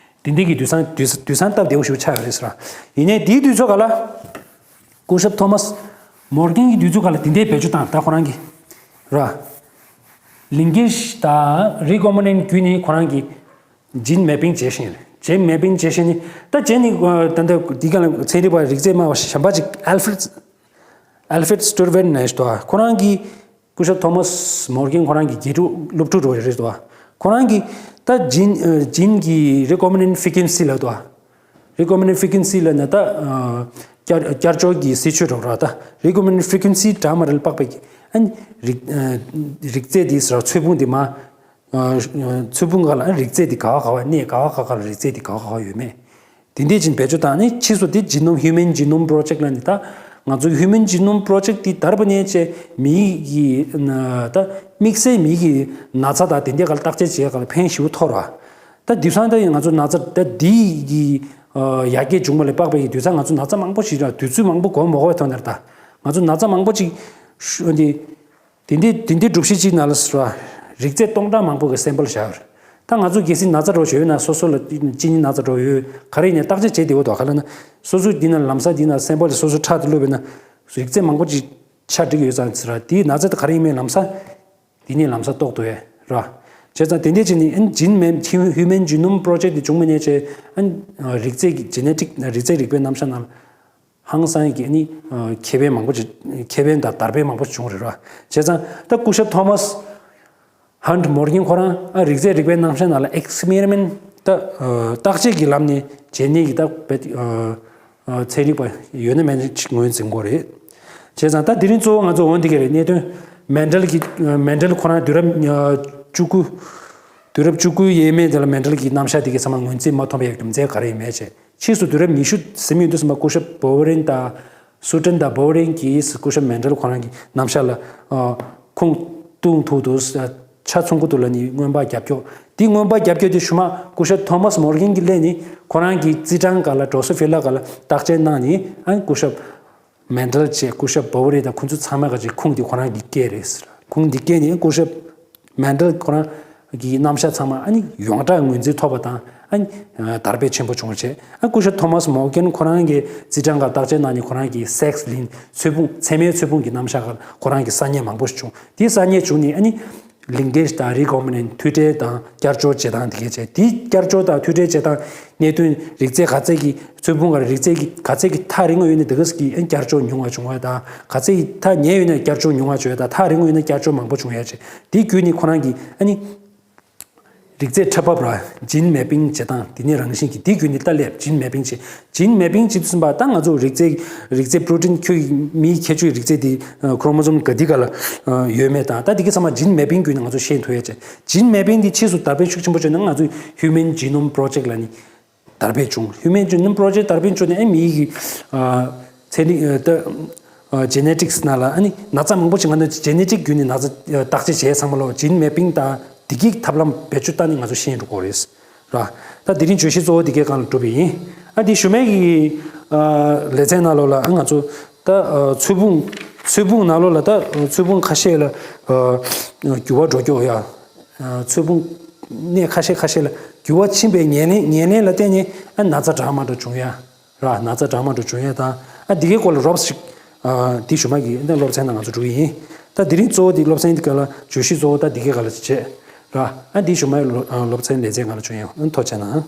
དེ་འདྲའི་གི་དུས་སང་དུས་དུས་སང་སྟབས་བདེ་བོ་ཞིག་ཆགས་ཡོད་རེད་ཟེར། ཡིན་ནའི་དེའི་དུས་ཚོད་ག་ལ། སྐུ་ཞབས་ཐོ་མཱས་མོར་གྷན་གྱི་དུས་ཚོད་ག་ལ་དེ་འདྲའི་བེད་སྤྱོད་བཏང་ད་ཁོ་རང་གི་ར། ལིང་གེ་ཤི་དང་རི་ཀོ་མེན་ཌེན་བརྒྱུད་ནས་ཁོ་རང་གི་ཇིན་མེ་པིང་བྱས་ཤིང་རེད། ཇིན་མེ་པིང་བྱས་ཤིང་ནི་ད་ཇིན་ནི་ད་ལྟ་འདི་ག་ལ་ཚན་རིག་པ་རིགས་རྫས་སྨྲ་བ་གཞན་པ་ཅིག་ཨལ་ཧྥེ་རེད་ཨལ་ཧྥེ་རེད་སི་ཊུར་ཝེན་ནས་ཤི་དོ། ཁོ་རང་གི་སྐུ་ཞབས་ཐོ་མཱས་མོར་གྷན་ཁོ་རང་གི་དགེ་ཕྲུག་སློབ་ཕྲུག་རོ་རེད་དོ། ཁོ་རང་གིས་ད་ཇིན་ཨ་ཇིན་གྱི་རི་ཀོ་མེན་ཌེན་ཕི་ཀུན་སི་ལབ་དོ། རི་ཀོ་མེན་ཌེན་ཕི་ཀུན་སི་ལབ་ན་ད་ཨ་བསྐྱར་བསྐྱར་སྦྱོར་གྱི་སྲིད་ཇུས་རོ་ར། ད་རི་ཀོ་མེན་ཌེན་ཕི་ཀུན་སི་འདྲ་མ་རེད་དཔག་པའི་ཨ་ནི་རིགས་ཨ་རིགས་རྫས་འདི་ཟེར་ཚོས་ཕུང་འདི་མ་ཨ་ཚོས་ཕུང་ག་ལ་ཨ་རིགས་རྫས་འདི་ག་བ་ག་བ་གནས་ག་བ་ག་ག་ལ་རིགས་རྫས་འདི་ག་བ་ག་བ་ཡོད་མེད། དེ་འདྲས་ཅིག་བེད་སྤྱོད་བཏང་ནས་ཕྱིས་སུ་དེ་Genome Human Genome Project ལབ་ནས་ད་ང་ཚོ་Human Genome Project དེ་དར་བ་ནས་བྱས་མིའི་གི་ན་ད་དམིགས་བསལ་མིའི་གི་ན་ཚ་དང་དེ་འདྲས་ག་ལ་བརྟག་དཔྱད་བྱེད་ག་ལ་ཕན་ཞེ་པོ་ཐོགས་ར། ད་དེང་སང་ད་ང་ཚོ་ན་ཚ་ད་འདི་གི་ཡར་རྒྱས་བྱུང་བ་ལས་དཔག་པའི་གི་དུས་ཚོད་ང་ཚོ་ན་ཚ་མང་པོ་ཞིག་ར་དུས་ཚོད་མང་པོ་འགོར་མ་འགོར་བའི་ཐོག་ནས་ད་ང་ཚོ་ན་ཚ་མང་པོ་ཅིག་ཤུ་འདི། དེ་འདྲའི་དེ་འདྲའི་སྒྲུབ་བྱེད་ཅིག་ནང་ལ་སོ་རིགས་རྫས་སྟོང་ཕྲག་མང་པོ་གི་སེམ་པལ་བཞག་ཡོད་རེད། ད་ང་ཚོ་གལ་སྲིད་ན་ཚ་འདྲ་བོ་ཡོད་ན་སོ་སོ་ལ་གཅིན་སྙི་ན་ཚ་འདྲ་བོ་ཡོད་ག་རེ་ཡིན་ནའི་བརྟག་དཔྱད་བྱེད་བདེ་བོ་འདུག་ག་ལབ་ན་སོ་སོའི་འདི་ན་ལམ་སང་འདི་ན་སེམ་པལ་དེ་སོ་སོ་ཁྲག་དེ་བླུགས་པས་ན་རིགས་རྫས་མང་པོ་ཅིག་ཆ་འགྲིག་ཡོད་ཙང་ཟེར་ར་དེའི་ན་ཚ་དེ་ག་རེ་ཡིན་མིན་ལམ་སང་འདི་ནས་ལམ་སང་རྟོགས་ཐུབ་ཡས་ར། བྱས་ཙང་དེ་འདྲས་བྱས་ནས་ཨན་Gene Human Genome Project དེ་བྱུང་མིན་ནས་བྱས་ཨན་རིགས་རྫས་ཀྱི་ཇེ་ནེ་ཊིག་རིགས་རྫས་རིག་པའི་རྣམ་གཞག་ནང་ལ། ཧང་སང་གི་ཨ་ནི་ཁེ་ཕན་མང་པོ་ཅིག་ཁེ་ཕན་དང་དར་སྤེལ་མང་པོ་བྱུང་རེད་ར། བྱས་ཙང་ད་སྐུ་ཞབས་ཐོ་མཱས་ཧན་མོར་གྷན་ཁོ་རང་ཨ་རིགས་རྫས་རིག་པའི་རྣམ་གཞག་ནང་ལ་ཨེག་སི་པེ་རི་མེན་ཊི་ད་བརྟག་དཔྱད་ཀྱི་ལམ་ནས་བྱས་ནས་ཀྱི་ད་བེད་ཚན་རིག་པ་ཡོད་ན་མེད་ན་ཅིག་ངོས་འཛིན་དགོས་རེད། བྱས་ཙང་ད་དེ་རིང་གཙོ་བོ་ང་ཚོ་འོ་འདི་ག་རེད་གནད་དོན་མན་ཌལ་གྱི་མན་ཌལ་ཁོ་རང་དུས་རབས་བཅུ་དགུ་དུས་རབས་བཅུ་དགུ་ཡས་མས་དེ་ལ་མན་ཌལ་གྱི་རྣམ་གཞག་དེ་གའི་ཚང་མ་ངོས་འཛིན་མ་ཐོབ་པའི་རྒྱུ་མཚན་ག་རེ་ཡིན་མེད་ཅེས། ཕྱིས་སུ་དུས་རབས་ཉི་ཤུ་ཟིན་ཡོང་དུས་ཙམ་པ་སྐུ་ཞབས་བོ་རེན་དང་སུ་ཏྲན་དང་བོ་རེན་གྱིས་སྐུ་ཞབས་མན་ཌལ་ཁོ་རང་གི་རྣམ་གཞག་ལ་ཁུངས་གཏོང་ཐུབ་འདུག་ཆ་ཚང་གི་འདུག་ལབ་ནས་མངོན་པ་རྒྱབ་སྐྱོར། དེ་མངོན་པ་རྒྱབ་སྐྱོར་དེ་ཞུ་མ་སྐུ་ཞབས་ཐོ་མཱས་མོར་གྷན་གྱིས་སླེབས་ནས་ཁོ་རང་གི་རྩིས་གྲངས་སྒང་ལ་ཌོ་སི་ཕི་ལ་སྒང་ལ་བརྟག་དཔྱད་གནང་ནས་ཨ་སྐུ་ཞབས་མན་ཌལ་བཅས་སྐུ་ཞབས་བོ་རེན་དང་ཁོ་ཚོ་ཚང་མ་ག་ཅིག་ཁུངས་དེ་ཁོ་རང་གིས་བཀལ་རེད་ཟེར། ཁུངས་འདི་བཀལ་ནས་སྐུ་ཞབས་མན་ཌལ་ཁོ་རང་གི་རྣམ་གཞག་ཚང་མ་ཨ་ནི་ཡོངས་གྲགས་ངོས་འཛིན་ཐོབ་པ་དང་ཨ་ནི་དར་སྤེལ་ཆེན་པོ་བྱུང་བྱས། ཨ་སྐུ་ཞབས་ཐོ་མཱས་མོར་གྷན་ཁོ་རང་གི་རྩིས་གྲངས་སྒང་བརྟག་དཔྱད་གནང་ནས་ཁོ་རང་གི་སེག་སི་ལིན་ཚོས་ཕུང་མཚན་མོའི་ཚོས་ཕུང་གི་རྣམ་གཞག་སྒང་ཁོ་རང་གི་གསར་རྙེད་མང་པོ་ཞིག་བྱུང་། དེའི་གསར་རྙེད་བྱུང་ནས་ཨ་ནི་ལིང་གེ་ཤི་དང་རི་ཀོ་མེན་ཌེན་ཐོས་གྲོལ་དང་བསྐྱར་སྦྱོར་བྱེད་སྟངས་དེ་གས་བྱས། དེའི་བསྐྱར་སྦྱོར་དང་ཐོས་གྲོལ་བྱེད་སྟངས་གནད་དོན་རིགས་རྫས་ག་ཚད་ཀྱི་ཚོས་ཕུང་སྒང་རིགས་རྫས་ཀྱི་ག་ཚད་ཀྱི་ཐག་རིང་བ་ཡོད་ན་དེ་གས་ཀྱི་ཨ་ནི་བསྐྱར་སྦྱོར་ཉུང་བ་བྱུང་བ་དང་ག་ཚད་ཀྱི་ཐག་ཉེ་བ་ཡོད་ན་བསྐྱར་སྦྱོར་ཉུང་བ་བྱུང་བ་དང་ཐག་རིང་བ་ཡོད་ན་བསྐྱར་སྦྱོར་མང་པོ་བྱུང་ཡ་བྱས། དེ་བརྒྱུད་ནས་ཁོ་རང་གིས་ཨ་ནི་ རིགས་རྫས་འཕྲོད་འབབ་ར་ཇིན་མེ་པིང་བྱེད་སྟངས་འདི་ནས་རང་བཞིན་གྱི་འདི་བརྒྱུད་ནས་ད་སླེབས་ཇིན་མེ་པིང་བྱེད། ཇིན་མེ་པིང་བྱེད་དུས་ཙམ་པ་ད་ང་ཚོ་རིགས་རྫས་རིགས་རྫས་པྲོ་ཊིན་ཁྱོད་ཀྱི་མིའི་ཁྱད་ཆོས་རིགས་རྫས་འདི་ཁོ་རོ་མོ་སོམ་ག་འདི་ག་ལ་ཡོད་མེད་དང་ད་འདི་ག་ཚང་མ་ཇིན་མེ་པིང་བརྒྱུད་ནས་ང་ཚོ་ཤེས་ཐུབ་ཡ་བྱེད། ཇིན་མེ་པིང་འདི་ཕྱིས་སུ་དར་སྤེལ་ཤུགས་ཆེན་པོ་བྱུང་ནས་ང་ཚོས་Human Genome Project ལ་ནི་དར་སྤེལ་བྱུང་། Human Genome Project དར་སྤེལ་བྱུང་ནས་ཨ་མིའི་གི་ཚན་རིག་ད་genetics ནང་ལ་ཨ་ནི་ན་ཚ་མང་པོ་ཞིག་ང་ཚོ་genetic བརྒྱུད་ནས་ན་ཚ་བརྟག་དཔྱད་བྱས་ཚང་མ་ལོ་ཇིན་མེ་པིང་དང་འདི་གི་ཐབས་ལམ་བེད་སྤྱོད་བཏང་ནས་ང་ཚོ་ཤེས་འགྲོ་གི་རེད། ར། ད་དེ་རིང་བརྗོད་གཞི་གཙོ་བོ་དེ་གའི་སྒང་ལ་གྲུབ་པ་ཡིན། ཨ་དེ་ཞུ་མེད་ཀྱི་ཨ་ལེ་ཚན་ནང་ལོགས་ལ་ཨ་ང་ཚོ་ད་ཨ་ཚོས་ཕུང་ཚོས་ཕུང་ནང་ལོགས་ལ་ད་ཨ་ཚོས་ཕུང་ཁ་ཤས་ལ་ཨ་འགྱུར་བ་འགྲོ་རྒྱུ་ཡ། ཨ་ཚོས་ཕུང་གནས་ཁ་ཤས་ཁ་ཤས་ལ་འགྱུར་བ་ཕྱིན་པའི་ངན་ལན་ངན་ལན་ལ་བརྟེན་ནས་ཨ་ན་ཚ་འདྲ་མ་འདྲ་བྱུང་ཡ། ར་ན་ཚ་འདྲ་མ་འདྲ་བྱུང་ཡ་དང་ཨ་འདི་གའི་སྐོར་ལ་རོབ་ཞིག་ཨ་དེ་ཞུ་མེད་ཀྱི་ཨ་སློབ་ཚན་ནང་ང་ཚོ་འགྲོ་གི་ཡིན། ད་དེ་རིང་གཙོ་བོ་དེ་སློབ་ཚན་འདི་ག་ལ་བརྗོད་གཞི་གཙོ་བོ་ད་འདི་གའི་ག་ལ་བྱེད། ར། ཨ་འདི་ཞུ་མེད་ཀྱི་སློབ་ཚན་ལེ་ཚན་ག་ལ་བྱུང་ཡང་ཨ་ཐུགས་རྗེ་གནང་།